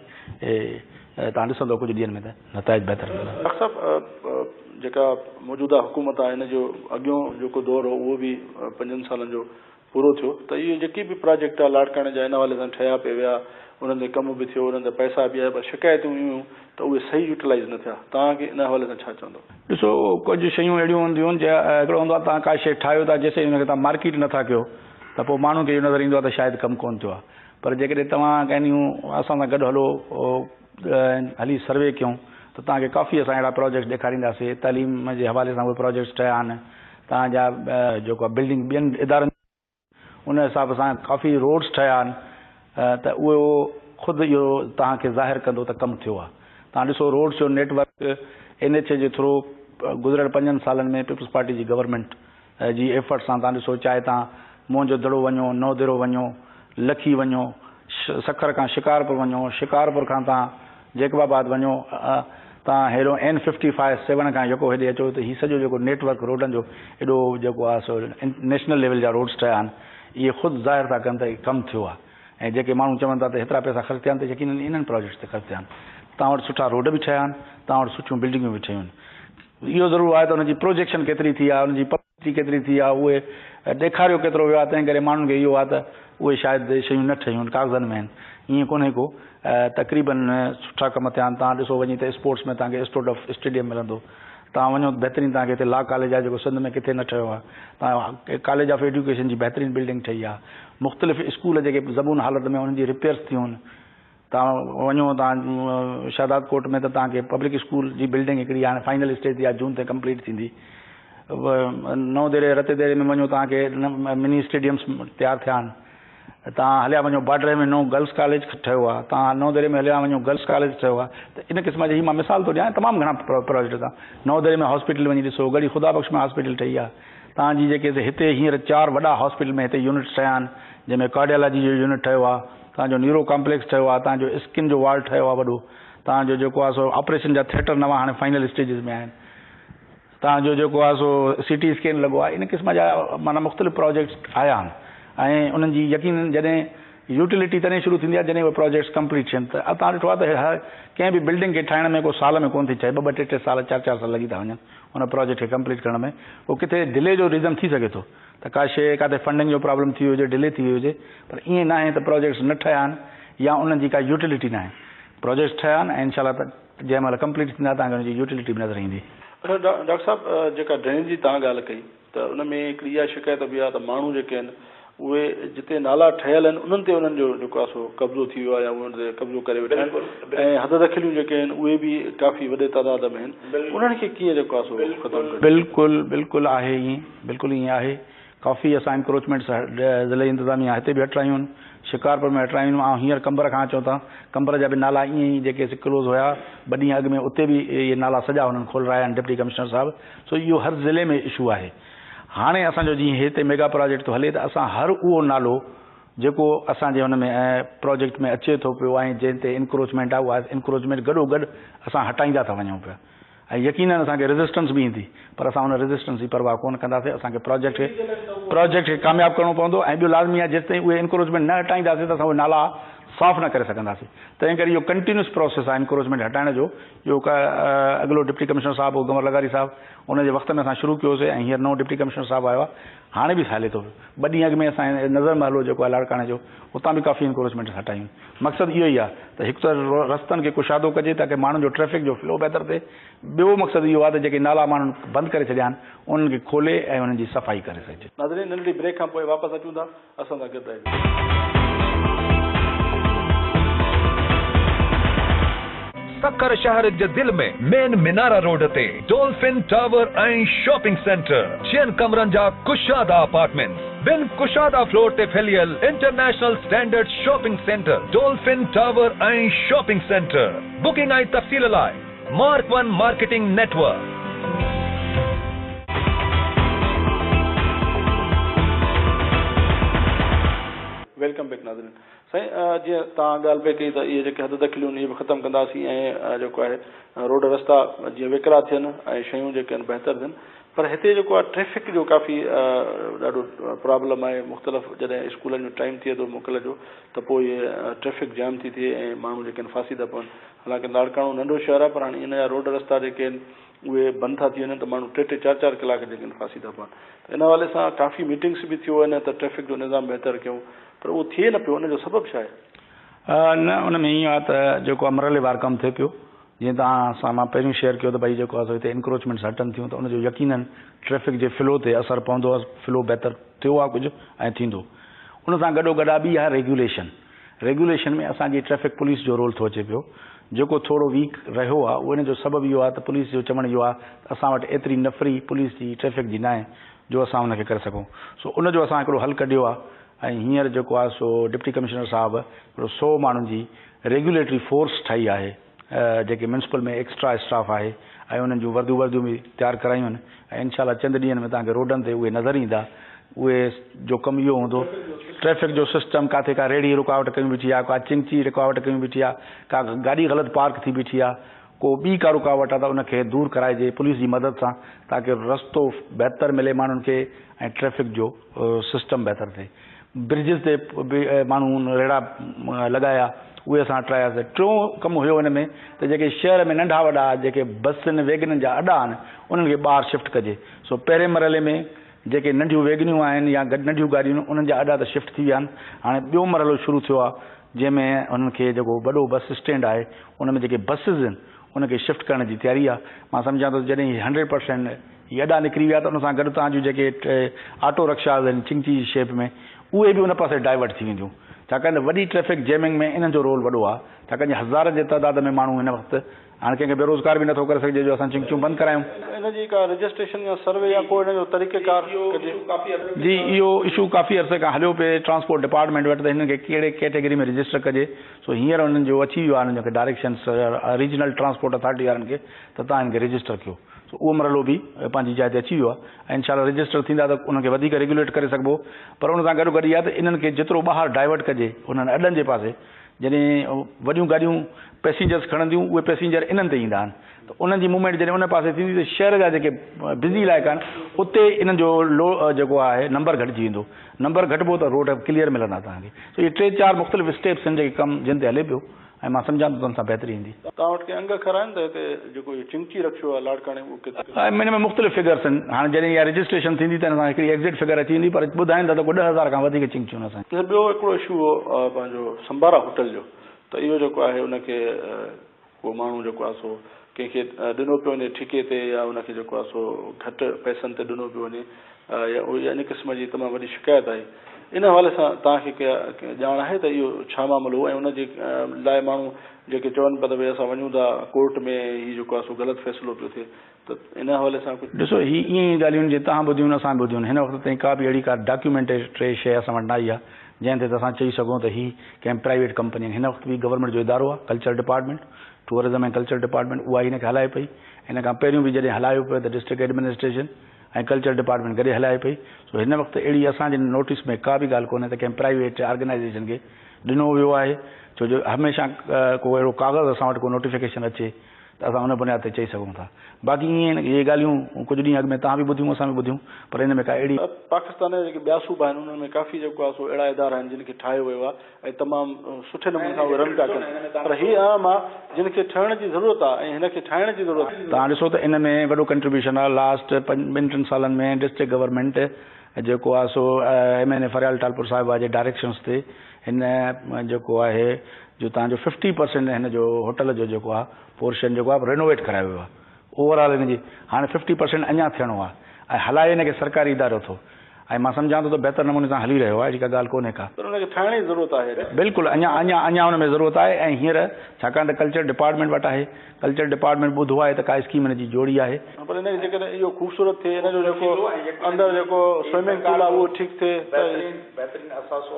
توهان ڏسندو ڪجهه ڏينهن ۾ ته نتائج بهتر ملندا. ڊاڪٽر صاحب جيڪا موجوده حڪومت آهي ان جو اڳيون جيڪو دور هو اهو به پنجن سالن جو پورو ٿيو ته اهي جيڪي به پراجيڪٽ لاڙڪاڻي جا ان حوالي سان ٺهيا پئي ويا انهن تي ڪم به ٿيو انهن تي پئسا به آيا پر شڪايتون اهيون هيون ته اهي صحيح يوٽيلائيز نه ٿيا توهان کي ان حوالي سان ڇا چوندو؟ ڏسو ڪجهه شيون اهڙيون هونديون آهن جي هڪڙو هوندو آهي توهان ڪا شيء ٺاهيو ٿا جيسين ان کي توهان مارڪيٽ نه ٿا ڪيو ته پوء ماڻهن کي اهو نظر ايندو آهي ته شايد ڪم ڪونه ٿيو آهي پر جيڪڏهن توهان ڪنهن اسان سان گڏ هلو هلي سروي ڪيون ته توهان کي ڪافي اسان اهڙا پراجيڪٽس ڏيکارينداسين تعليم جي حوالي سان اهي پراجيڪٽس ٺهيا آهن توهان جا جيڪو آهي بلڊنگ ٻين ادارن ان حساب سان ڪافي روڊس ٺهيا آهن ته اهو خود اهو توهان کي ظاهر ڪندو ته ڪم ٿيو آهي توهان ڏسو روڊس جو نيٽ ورڪ اين ايڇ اي جي ٿرو گذريل پنجن سالن ۾ پيپلز پارٽي جي گورنمينٽ جي ايفرٽ سان تان ڏسو چاهي تان موهن جو دڙو وڃو، نوديرو وڃو، لکي وڃو، سکر کان شڪارپور وڃو، شڪارپور کان تان جيڪب آباد وڃو، تان هيڏو اين ففٽي فائيو سيوهڻ کان يڪو هيڏي اچو ته هي سڄو جيڪو نيٽ ورڪ روڊن جو ايڏو جيڪو آهي سو نيشنل ليول جا روڊس ٺهيا آهن اهي خود ظاهر ٿا ڪن ته ڪم ٿيو آهي ۽ جيڪي ماڻهو چون ٿا ته هيترا پئسا خرچ ٿيا آهن ته يقينن انهن پراجيڪٽس تي خرچ ٿيا آهن. تان وٽ سٺا روڊ به ٺهيا آهن، تان وٽ سٺيون بلڊنگون به ٺهيون آهن. اهو ضرور آهي ته ان جي پروجيڪشن ڪيتري ٿي آهي، ان جي پبلسٽي ڪيتري ٿي آهي، اهي ڏيکاريو ڪيترو ويو آهي، تنهن ڪري ماڻهن کي اهو آهي ته اهي شايد شيون نه ٺهيون آهن، ڪاغذن ۾ آهن. ائين ڪونهي ڪو. تقريباً سٺا ڪم ٿيا آهن. توهان ڏسو وڃي ته اسپورٽس ۾ توهان کي اسٽوڊف اسٽيڊيم ملندو. توهان وڃو ته بهترين توهان کي هتي لا ڪاليج آهي جيڪو سنڌ ۾ ڪٿي نه ٺهيو آهي. توهان ڪاليج آف ايڊيوڪيشن جي بهترين بلڊنگ ٺهي آهي. مختلف اسڪول جيڪي زبون حالت ۾ انهن جي رپيئرس ٿيون آهن. توهان وڃو توهان شهداد ڪوٽ ۾ ته توهان کي پبلڪ اسڪول جي بلڊنگ هڪڙي هاڻي فائنل اسٽيج تي آهي جون تائين ڪمپليٽ ٿيندي. نئون ديري رتي ديري ۾ وڃو توهان کي مني اسٽيڊيمس تيار ٿيا آهن. توهان هليا وڃو بارڊر ۾ نئون گرلس ڪاليج ٺهيو آهي. توهان نئون ديري ۾ هليا وڃو گرلس ڪاليج ٺهيو آهي ته ان قسم جا هي مان مثال ٿو ڏيان تمام گهڻا پراجيڪٽ توهان نئون ديري ۾ هاسپيٽل وڃي ڏسو ڳڙهي خدا بخش ۾ هاسپيٽل ٺهي آهي. توهان جي جيڪي هتي هينئر چار وڏا هاسپيٽل ۾ هتي يونٽس ٺهيا آهن جنهن ۾ ڪارڊيالاجي جو يونٽ ٺهيو آهي. توهان جو نيورو ڪامپليڪس ٺهيو آهي، توهان جو اسڪن جو وارڊ ٺهيو آهي وڏو، توهان جو جيڪو آهي سو آپريشن جا ٿيٽر نوان هاڻي فائنل اسٽيجز ۾ آهن، توهان جو جيڪو آهي سو سي ٽي اسڪين لڳو آهي، ان قسم جا معنيٰ مختلف پراجيڪٽس آيا آهن ۽ انهن جي يقينن جڏهن يوٽيلٽي تڏهن شروع ٿيندي آهي جڏهن اهي پراجيڪٽس ڪمپليٽ ٿين ته توهان ڏٺو آهي ته هر ڪنهن به بلڊنگ کي ٺاهڻ ۾ ڪو سال ۾ ڪونه ٿي ٺهي، ٻه ٻه ٽي ٽي سال چار چار سال لڳي ٿا وڃن ان پراجيڪٽ کي ڪمپليٽ ڪرڻ ۾ پوء ڪٿي ڊلي جو ريزن ٿي سگهي ٿو. ته ڪا شيء ڪاٿي فنڊنگ جو پرابلم ٿي ويو هجي ڊلي ٿي وئي هجي پر ائين ناهي ته پراجيڪٽس نه ٺهيا آهن يا انهن جي ڪا يوٽيلٽي ناهي پراجيڪٽس ٺهيا آهن ۽ انشاء الله جنهن مهل ڪمپليٽ ٿيندا توهان کي ان جي يوٽيلٽي به نظر ايندي. اڇا ڊاڪٽر صاحب جيڪا ڊرينج جي توهان ڳالهه ڪئي ته ان ۾ هڪڙي اها شڪايت به آهي ته ماڻهو جيڪي آهن اهي جتي نالا ٺهيل آهن انهن تي انهن جو جيڪو آهي سو قبضو ٿي ويو آهي يا انهن تي قبضو ڪري ويٺا آهن ۽ حد دخليون جيڪي آهن اهي به ڪافي وڏي تعداد ۾ آهن انهن کي ڪيئن جيڪو آهي سو ختم ڪجي. بلڪل بلڪل آهي ائين بلڪل ائين آهي ڪافي اسان انڪروچمينٽس ضلعي انتظاميا هتي به هٽرايون آهن شڪارپور ۾ هٽرايون آهن آئون هينئر قمبر کان اچون ٿا قمبر جا به نالا ائين ئي جيڪي سي ڪلوز هيا ٻه ڏينهن اڳ ۾ اتي به اهي نالا سڄا هنن کولرايا آهن ڊپٽي ڪمشنر صاحب سو اهو هر ضلعي ۾ اشو آهي هاڻي اسان جو جيئن هتي ميگا پراجيڪٽ ٿو هلي ته اسان هر اهو نالو جيڪو اسان جي هن ۾ پراجيڪٽ ۾ اچي ٿو پيو ۽ جنهن تي انڪروچمينٽ آهي اها انڪروچمينٽ گڏو گڏ اسان هٽائيندا ٿا وڃون پيا ۽ يقينن اسان کي ريزسٽنس به ايندي پر اسان ان ريزسٽنس جي پرواهه ڪونه ڪنداسين اسان کي پراجيڪٽ کي پراجيڪٽ کي ڪامياب ڪرڻو پوندو ۽ ٻيو لازمي آهي جيستائين اهي انڪروچمينٽ نه هٽائينداسين ته اسان اهي نالا صاف نه ڪري سگهنداسين تنهن ڪري اهو ڪنٽينيوس پروسيس آهي انڪروچمينٽ هٽائڻ جو اهو اڳلو ڊپٽي ڪمشنر صاحب هو گنور لغاري صاحب ان جي وقت ۾ اسان شروع ڪيوسي ۽ هينئر نئون ڊپٽي ڪمشنر صاحب آيو آهي هاڻي به هلي ٿو پيو. ٻه ڏينهن اڳ ۾ اسان نظر محلو جيڪو آهي لاڙڪاڻي جو اتان به ڪافي انڪروچمينٽس هٽايون. مقصد اهو ئي آهي ته هڪ ته رستن کي ڪشادو ڪجي تاڪه ماڻهن جو ٽريفڪ جو فلو بهتر ٿئي ٻيو مقصد اهو آهي ته جيڪي نالا ماڻهن بند ڪري ڇڏيا آهن انهن کي کولي ۽ انهن جي صفائي ڪري سگهجي. ناظرين ننڍڙي بريڪ کان پوء واپس اچون ٿا اسان سان گڏ رهجو. سکر شهر جي دل ۾ مين منارا روڊ تي ڊولفن ٽاور ۽ شاپنگ سينٽر، ڇهن ڪمرن جا ڪشادا اپارٽمينٽس. ٻن ڪشادا فلور تي ڦهليل international standard shopping centre, Dolphin Tower ۽ shopping centre. Booking ۽ تفصيل لاء Mark One marketing network. Welcome back ناظرين سائين جيئن توهان ڳالهه پئي ڪئي ته اهي جيڪي حد دخليون آهن اهي به ختم ڪنداسين ۽ جيڪو آهي روڊ رستا جيئن ويڪرا ٿين ۽ شيون جيڪي آهن بهتر ٿين پر هتي جيڪو آهي ٽريفڪ جو ڪافي ڏاڍو پرابلم آهي مختلف جڏهن اسڪولن جو ٽائيم ٿئي ٿو موڪل جو ته پوء اهي ٽريفڪ جام ٿي ٿئي ۽ ماڻهو جيڪي آهن ڦاسي ٿا پون حالانڪه لاڙڪاڻو ننڍو شهر آهي پر هاڻي ان جا روڊ رستا جيڪي آهن اهي بند ٿا ٿي وڃن ته ماڻهو ٽي ٽي چار چار ڪلاڪ جيڪي آهن ڦاسي ٿا پون ته ان حوالي سان ڪافي ميٽنگس به ٿيو آهن ته ٽريفڪ جو نظام بهتر ڪيون پر اهو ٿئي نه پيو ان جو سبب ڇا آهي؟ نه ان ۾ ائين آهي ته جيڪو آهي مرحلي وار ڪم ٿئي پيو جيئن توهان سان مان پهريون شيئر ڪيو ته ڀئي جيڪو آهي سو هتي انڪروچمينٽس هٽن ٿيون ته ان جو يقينن ٽريفڪ جي فلو تي اثر پوندو فلو بهتر ٿيو آهي ڪجهه ۽ ٿيندو ان سان گڏو گڏ آهي ٻي آهي ريگيوليشن ريگيوليشن ۾ اسان جي ٽريفڪ پوليس جو رول ٿو اچي پيو جيڪو ٿورو ويڪ رهيو آهي اهو ان جو سبب اهو آهي ته پوليس جو چوڻ اهو آهي ته اسان وٽ ايتري نفري پوليس جي ٽريفڪ جي ناهي جو اسان ان کي ڪري سگهون سو ان جو اسان هڪڙو حل ڪڍيو آهي ۽ هينئر جيڪو آهي سو ڊپٽي ڪمشنر صاحب هڪڙو سو ماڻهن جي ريگيوليٽري فورس ٺاهي آهي جيڪي ميونسپل ۾ ايڪسٽرا اسٽاف آهي ۽ انهن جون ورديون ورديون به تيار ڪرايون آهن ۽ انشاء الله چند ڏينهن ۾ توهان کي روڊن تي اهي نظر ايندا اهي جو ڪم اهو هوندو ٽريفڪ جو سسٽم ڪاٿي ڪا ريڙهي رڪاوٽ ڪيون بيٺي آهي ڪا چنگچي رڪاوٽ ڪيون بيٺي آهي ڪا گاڏي غلط پارڪ ٿي بيٺي آهي ڪو ٻي ڪا رڪاوٽ آهي ته ان کي دور ڪرائجي پوليس جي مدد سان تاڪه رستو بهتر ملي ماڻهن کي ۽ ٽريفڪ جو سسٽم بهتر ٿئي برجز تي به ماڻهن ريڙها لڳايا اهي اسان هٽراياسين. ٽيون ڪم هيو ان ۾ ته جيڪي شهر ۾ ننڍا وڏا جيڪي بسن ويگنن جا اڏا آهن انهن کي ٻاهر شفٽ ڪجي. سو پهرين مرحلي ۾ جيڪي ننڍيون ويگنيون آهن يا ننڍيون گاڏيون آهن انهن جا اڏا ته شفٽ ٿي ويا آهن. هاڻي ٻيو مرحلو شروع ٿيو آهي جنهن ۾ انهن کي جيڪو وڏو بس اسٽينڊ آهي ان ۾ جيڪي بسز آهن ان کي شفٽ ڪرڻ جي تياري آهي. مان سمجهان ٿو ته جڏهن هي هنڊريڊ پرسينٽ هي اڏا نڪري ويا ته ان سان گڏ توهان جون جيڪي آٽو رڪشاز آهن چنگچي جي شيپ ۾ اهي به ان پاسي ڊائيورٽ ٿي وينديون ڇاڪاڻ ته وڏي ٽريفڪ جيمنگ ۾ انهن جو رول وڏو آهي ڇاڪاڻ جو هزارن جي تعداد ۾ ماڻهو هن وقت هاڻي ڪنهن کي بيروزگار به نٿو ڪري سگهجي جو اسان چنگچيون بند ڪرايون. ان جي ڪا رجسٽريشن يا سروي يا ڪو ان جو طريقه ڪار ڪجي. جي اهو اشو ڪافي عرصي کان هليو پئي ٽرانسپورٽ ڊپارٽمينٽ وٽ ته هنن کي ڪهڙي ڪيٽيگري ۾ رجسٽر ڪجي سو هينئر انهن جو اچي ويو آهي انهن کي ڊائريڪشنس ريجنل ٽرانسپورٽ اٿارٽي وارن کي ته توهان هن کي رجسٽر ڪيو سو اهو مرحلو به پنهنجي جاء تي اچي ويو آهي ۽ انشاء الله رجسٽر ٿيندا ته انهن کي وڌيڪ ريگيوليٽ ڪري سگهبو پر ان سان گڏو گڏ اها ته انهن کي جيترو ٻاهر ڊائيورٽ ڪجي انهن اڏن جي پاسي جڏهن وڏيون گاڏيون پئسينجرس کڻنديون اهي پئسينجر انهن تي ايندا آهن ته انهن جي موومينٽ جڏهن ان پاسي ٿيندي ته شهر جا جيڪي بزي علائقا آهن اتي انهن جو لو جيڪو آهي نمبر گهٽجي ويندو نمبر گهٽبو ته روڊ ڪليئر ملندا توهان کي سو اهي ٽي چار مختلف اسٽيپس آهن جيڪي ڪم جن تي هلي پيو ۽ مان سمجهان ٿو ته ان سان بهتري ايندي. توهان وٽ ڪي انگ اکر آهن ته هتي جيڪو اهو چنگچي رڪشو آهي لاڙڪاڻي اهو ڪيترو. ان ۾ مختلف فگرس آهن. هاڻي جڏهن اها رجسٽريشن ٿيندي ته ان سان هڪڙي ايگزيڪٽ فگر اچي ويندي پر ٻڌائين ٿا ته ڪو 10,000 کان وڌيڪ چنگچيون آهن اسان جي. ٻيو هڪڙو اشو هو پنهنجو سمبارا هوٽل جو ته اهو جيڪو آهي ان کي ڪو ماڻهو جيڪو آهي سو ڪنهن کي ڏنو پيو وڃي ٺيڪي تي يا ان کي جيڪو آهي سو گهٽ پئسن تي ڏنو پيو وڃي يا ان قسم جي تمام وڏي شڪايت آئي ان حوالي سان توهان کي ڪا ڄاڻ آهي ته اهو ڇا معاملو هو ۽ ان جي لاء ماڻهو جيڪي چون پيا ته ڀئي اسان وڃون ٿا ڪورٽ ۾ هي جيڪو آهي سو غلط فيصلو پيو ٿئي ته ان حوالي سان ڪجهه. ڏسو هي ائين ئي ڳالهيون جي توهان ٻڌيون اسان به ٻڌيون هن وقت تائين ڪا به اهڙي ڪا ڊاڪيومينٽري شيء اسان وٽ نه آئي آهي جنهن تي ته اسان چئي سگهون ته هي ڪنهن پرائيويٽ ڪمپني هن وقت به گورنمينٽ جو ادارو آهي culture department tourism ۽ culture department اها ئي هن کي هلائي پئي ان کان پهريون به جڏهن هلايو پيو ته ڊسٽرڪٽ ايڊمنسٽريشن ۽ ڪلچر ڊپارٽمينٽ گڏي هلائي پئي سو هن وقت اهڙي اسان جي نوٽيس ۾ ڪا به ڳالهه ڪونهي ته ڪنهن پرائيويٽ آرگنائيزيشن کي ڏنو ويو آهي ڇو جو هميشه ڪو اهڙو ڪاغذ اسان وٽ ڪو نوٽيفڪيشن اچي ته اسان ان بنياد تي چئي سگهون ٿا باقي ائين اهي ڳالهيون ڪجهه ڏينهن اڳ ۾ توهان به ٻڌيون اسان به ٻڌيون پر ان ۾ ڪا اهڙي. پاڪستان جا جيڪي ٻيا صوبا آهن انهن ۾ ڪافي جيڪو آهي سو اهڙا ادارا آهن جن کي ٺاهيو ويو آهي ۽ تمام سٺي نموني سان اهي رن پيا ڪن پر هي اهم آ جن کي ٺهڻ جي ضرورت آ ۽ هن کي ٺاهڻ جي ضرورت. توهان ڏسو ته ان ۾ وڏو ڪنٽريبيوشن آ لاسٽ ٻن ٽن سالن ۾ ڊسٽرڪٽ گورنمينٽ جيڪو آ سو M N A Faryal Talpur صاحبه جي ڊائريڪشنس تي هن جيڪو آهي جو توهان جو ففٽي پرسينٽ هن جو هوٽل جو جيڪو آ پورشن جيڪو آ رينوويٽ ڪرايو ويو آ اوور آل هن جي هاڻي ففٽي پرسينٽ اڃا ٿيڻو آ ۽ هلائي هن کي سرڪاري ادارو ٿو. ۽ مان سمجهان ٿو ته بهتر نموني سان هلي رهيو آهي، اهڙي ڪا ڳالهه ڪونهي ڪا. پر ان کي ٺاهڻ جي ضرورت آهي. بلڪل اڃا اڃا اڃا ان ۾ ضرورت آهي ۽ هينئر ڇاڪاڻ ته ڪلچر ڊپارٽمينٽ وٽ آهي، ڪلچر ڊپارٽمينٽ ٻڌو آهي ته ڪا اسڪيم ان جي جوڙي آهي. ها پر ان کي جيڪڏهن اهو خوبصورت ٿئي ان جو جيڪو اندر جيڪو سوئمنگ پول آهي اهو ٺيڪ ٿئي ته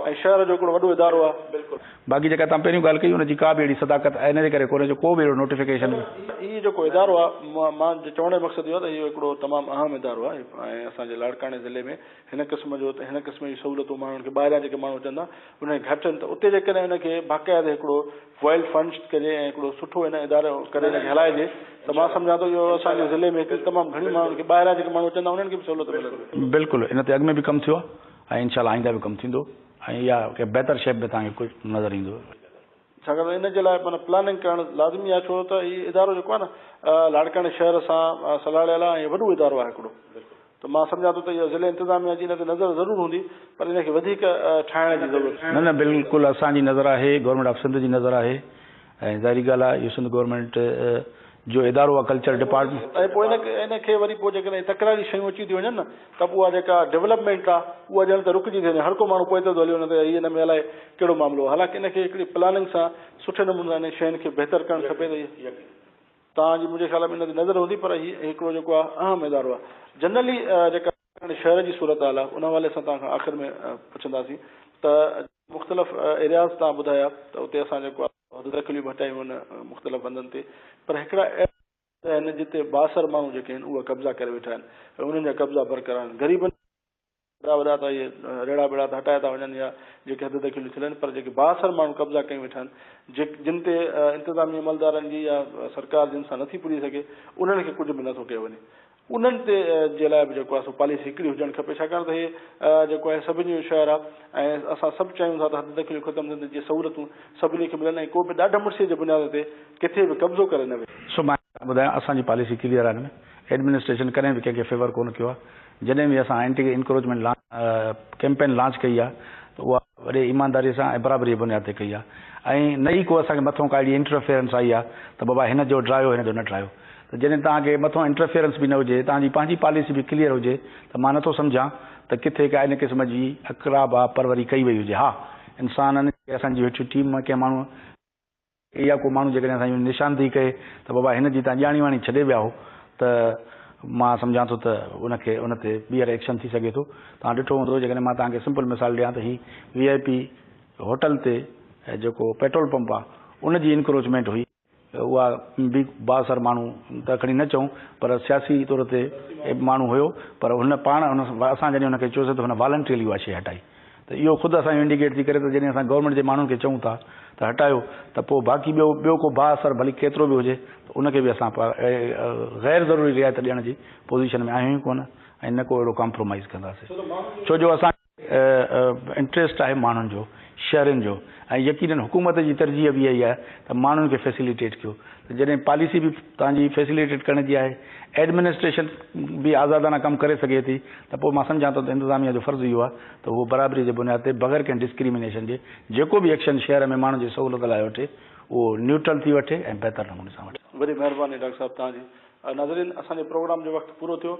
۽ شهر جو هڪڙو وڏو ادارو آهي. بلڪل باقي جيڪا توهان پهريون ڳالهه ڪئي ان جي ڪا به اهڙي صداقت ان جي ڪري ڪونهي جو ڪو به اهڙو نوٽيفڪيشن. هي جيڪو ادارو آهي مان چوڻ جو مقصد اهو آهي ته اهو هڪڙو تمام اهم ادارو آهي ۽ اسان جي لاڙڪاڻي ضلعي ۾ هن قسم جو هن قسم جون سهولتون ماڻهن کي ٻاهريان جيڪي ماڻهو اچن ٿا انهن کي گهٽ آهن ته اتي جيڪڏهن ان کي باقاعده هڪڙو ويل فنڊ ڪجي ۽ هڪڙو سٺو هن ادارو ڪري ان کي هلائجي ته مان سمجهان ٿو اهو اسان جي ضلعي ۾ هڪ تمام گهڻي ماڻهن کي ٻاهريان جيڪي ماڻهو اچن ٿا انهن کي به سهولت ملندي. بلڪل ان تي اڳ ۾ به ڪم ٿيو آهي ۽ انشاء الله آئنده به ڪم ٿيندو ۽ اها ڪنهن بهتر شيپ ۾ توهان کي ڪجهه نظر ايندو. ڇاڪاڻ ته ان جي لاء معنيٰ پلاننگ ڪرڻ لازمي آهي ڇو ته هي ادارو جيڪو آهي نه لاڙڪاڻي شهر سان سلهاڙيل آهي ۽ وڏو ادارو آهي هڪڙو ته مان سمجهان ٿو ته اها ضلعي انتظاميا جي ان تي نظر ضرور هوندي پر ان کي وڌيڪ ٺاهڻ جي ضرورت نه نه بلڪل اسان جي نظر آهي گورنمينٽ آف سنڌ جي نظر آهي ۽ ظاهري ڳالهه آهي اهو سنڌ گورنمينٽ جو ادارو آهي ڪلچر ڊپارٽمينٽ. ۽ پوء ان کي وري پوء جيڪڏهن تڪراري شيون اچي ٿيون وڃن نه ته پوء اها جيڪا ڊولپمينٽ آهي اها ڄڻ ته رڪجي ٿي وڃي هر ڪو ماڻهو پوئتي ٿو هلي وڃي ته هي ان ۾ الائي ڪهڙو معاملو آهي حالانڪه ان کي هڪڙي پلاننگ سان سٺي نموني سان انهن شين کي بهتر ڪرڻ کپي ته هي توهان جي منهنجي خيال ۾ ان تي نظر هوندي پر هي هڪڙو جيڪو آهي اهم ادارو آهي جنرلي جيڪا شهر جي صورتحال آهي ان حوالي سان توهان کان آخر ۾ پڇنداسين ته مختلف ايرياز توهان ٻڌايا ته اتي اسان جيڪو آهي حد دخليون به هٽايون آهن مختلف هنڌن تي پر هڪڙا اهڙا آهن جتي بااثر ماڻهو جيڪي آهن اهي قبضا ڪري ويٺا آهن ۽ انهن جا قبضا برقرار آهن غريبن وڏا وڏا ته اهي ريڙها ٻيڙا ته هٽايا ٿا وڃن يا جيڪي حد دخليون ٿيل آهن پر جيڪي بااثر ماڻهو قبضا ڪيون ويٺا آهن جيڪ جن تي انتظامي عملدارن جي يا سرڪار جن سان نٿي پڄي سگهي انهن کي ڪجهه به نٿو ڪيو وڃي انهن تي جي لاء به جيڪو آهي سو پاليسي هڪڙي هجڻ کپي ڇاڪاڻ ته هي جيڪو آهي سڀني جو شهر آهي ۽ اسان سڀ چاهيون ٿا ته حد دخليون ختم ٿين ته جيئن سهولتون سڀني کي ملن ۽ ڪو به ڏاڍ مڙسي جي بنياد تي ڪٿي به قبضو ڪري نه ويهي. سو مان ٻڌايان اسان جي پاليسي ڪليئر آهي ان ۾ ايڊمنسٽريشن ڪڏهن به ڪنهن کي فيور ڪونه ڪيو آهي جڏهن به اسان اينٽي انڪروچمينٽ ڪيمپين لانچ ڪئي آهي ته اها وڏي ايمانداري سان ۽ برابري جي بنياد تي ڪئي آهي ۽ نه ئي ڪو اسان کي مٿون ڪا اهڙي انٽرفيئرنس آئي آهي ته بابا هن جو ڊرايو هن جو نه ڊرايو ته جڏهن توهان کي مٿون انٽرفيئرنس به نه هجي، توهان جي پنهنجي پاليسي به ڪليئر هجي ته مان نٿو سمجهان ته ڪٿي ڪا ان قسم جي اقرابا پروري ڪئي وئي هجي. ها انسانن کي اسان جي هيٺ ٽيم مان ڪنهن ماڻهوء يا ڪو ماڻهو جيڪڏهن اسان جي نشاندهي ڪئي ته بابا هن جي توهان ڄاڻي واڻي ڇڏي ويا هو ته مان سمجهان ٿو ته ان کي ان تي ٻيهر ايڪشن ٿي سگهي ٿو. توهان ڏٺو هوندو جيڪڏهن مان توهان کي سمپل مثال ڏيان ته هي وي آء پي هوٽل تي جيڪو پيٽرول پمپ آهي ان جي انڪروچمينٽ هئي. اها به بااثر ماڻهو ته کڻي نه چئون پر سياسي طور تي ماڻهو هيو پر هن پاڻ اسان جڏهن هن کي چيوسين ته هن والنٽريلي اها شيء هٽائي ته اهو خود اسان جو انڊيڪيٽ ٿي ڪري ته جڏهن اسان گورنمينٽ جي ماڻهن کي چئون ٿا ته هٽايو ته پوء باقي ٻيو ٻيو ڪو بااثر ڀلي ڪيترو به هجي ته ان کي به اسان غير ضروري رعايت ڏيڻ جي پوزيشن ۾ آهيون ئي ڪونه ۽ نه ڪو اهڙو ڪامپرومائيز ڪنداسين ڇو جو اسان انٽريسٽ آهي ماڻهن جو، شهرين جو ۽ يقينن حڪومت جي ترجيح به اها ئي آهي ته ماڻهن کي فيسليٽيٽ ڪيو ته جڏهن پاليسي به توهان جي فيسليٽيٽ ڪرڻ جي آهي ايڊمنسٽريشن به آزادانه ڪم ڪري سگهي ٿي ته پوء مان سمجهان ٿو ته انتظاميا جو فرض اهو آهي ته هو برابري جي بنياد تي بغير ڪنهن ڊسڪريمينيشن جي جيڪو به ايڪشن شهر ۾ ماڻهن جي سهولت لاء وٺي اهو نيوٽرل ٿي وٺي ۽ بهتر نموني سان وٺي. وڏي مهرباني ڊاڪٽر صاحب توهان جي. ناظرين اسان جي پروگرام جو وقت پورو ٿيو.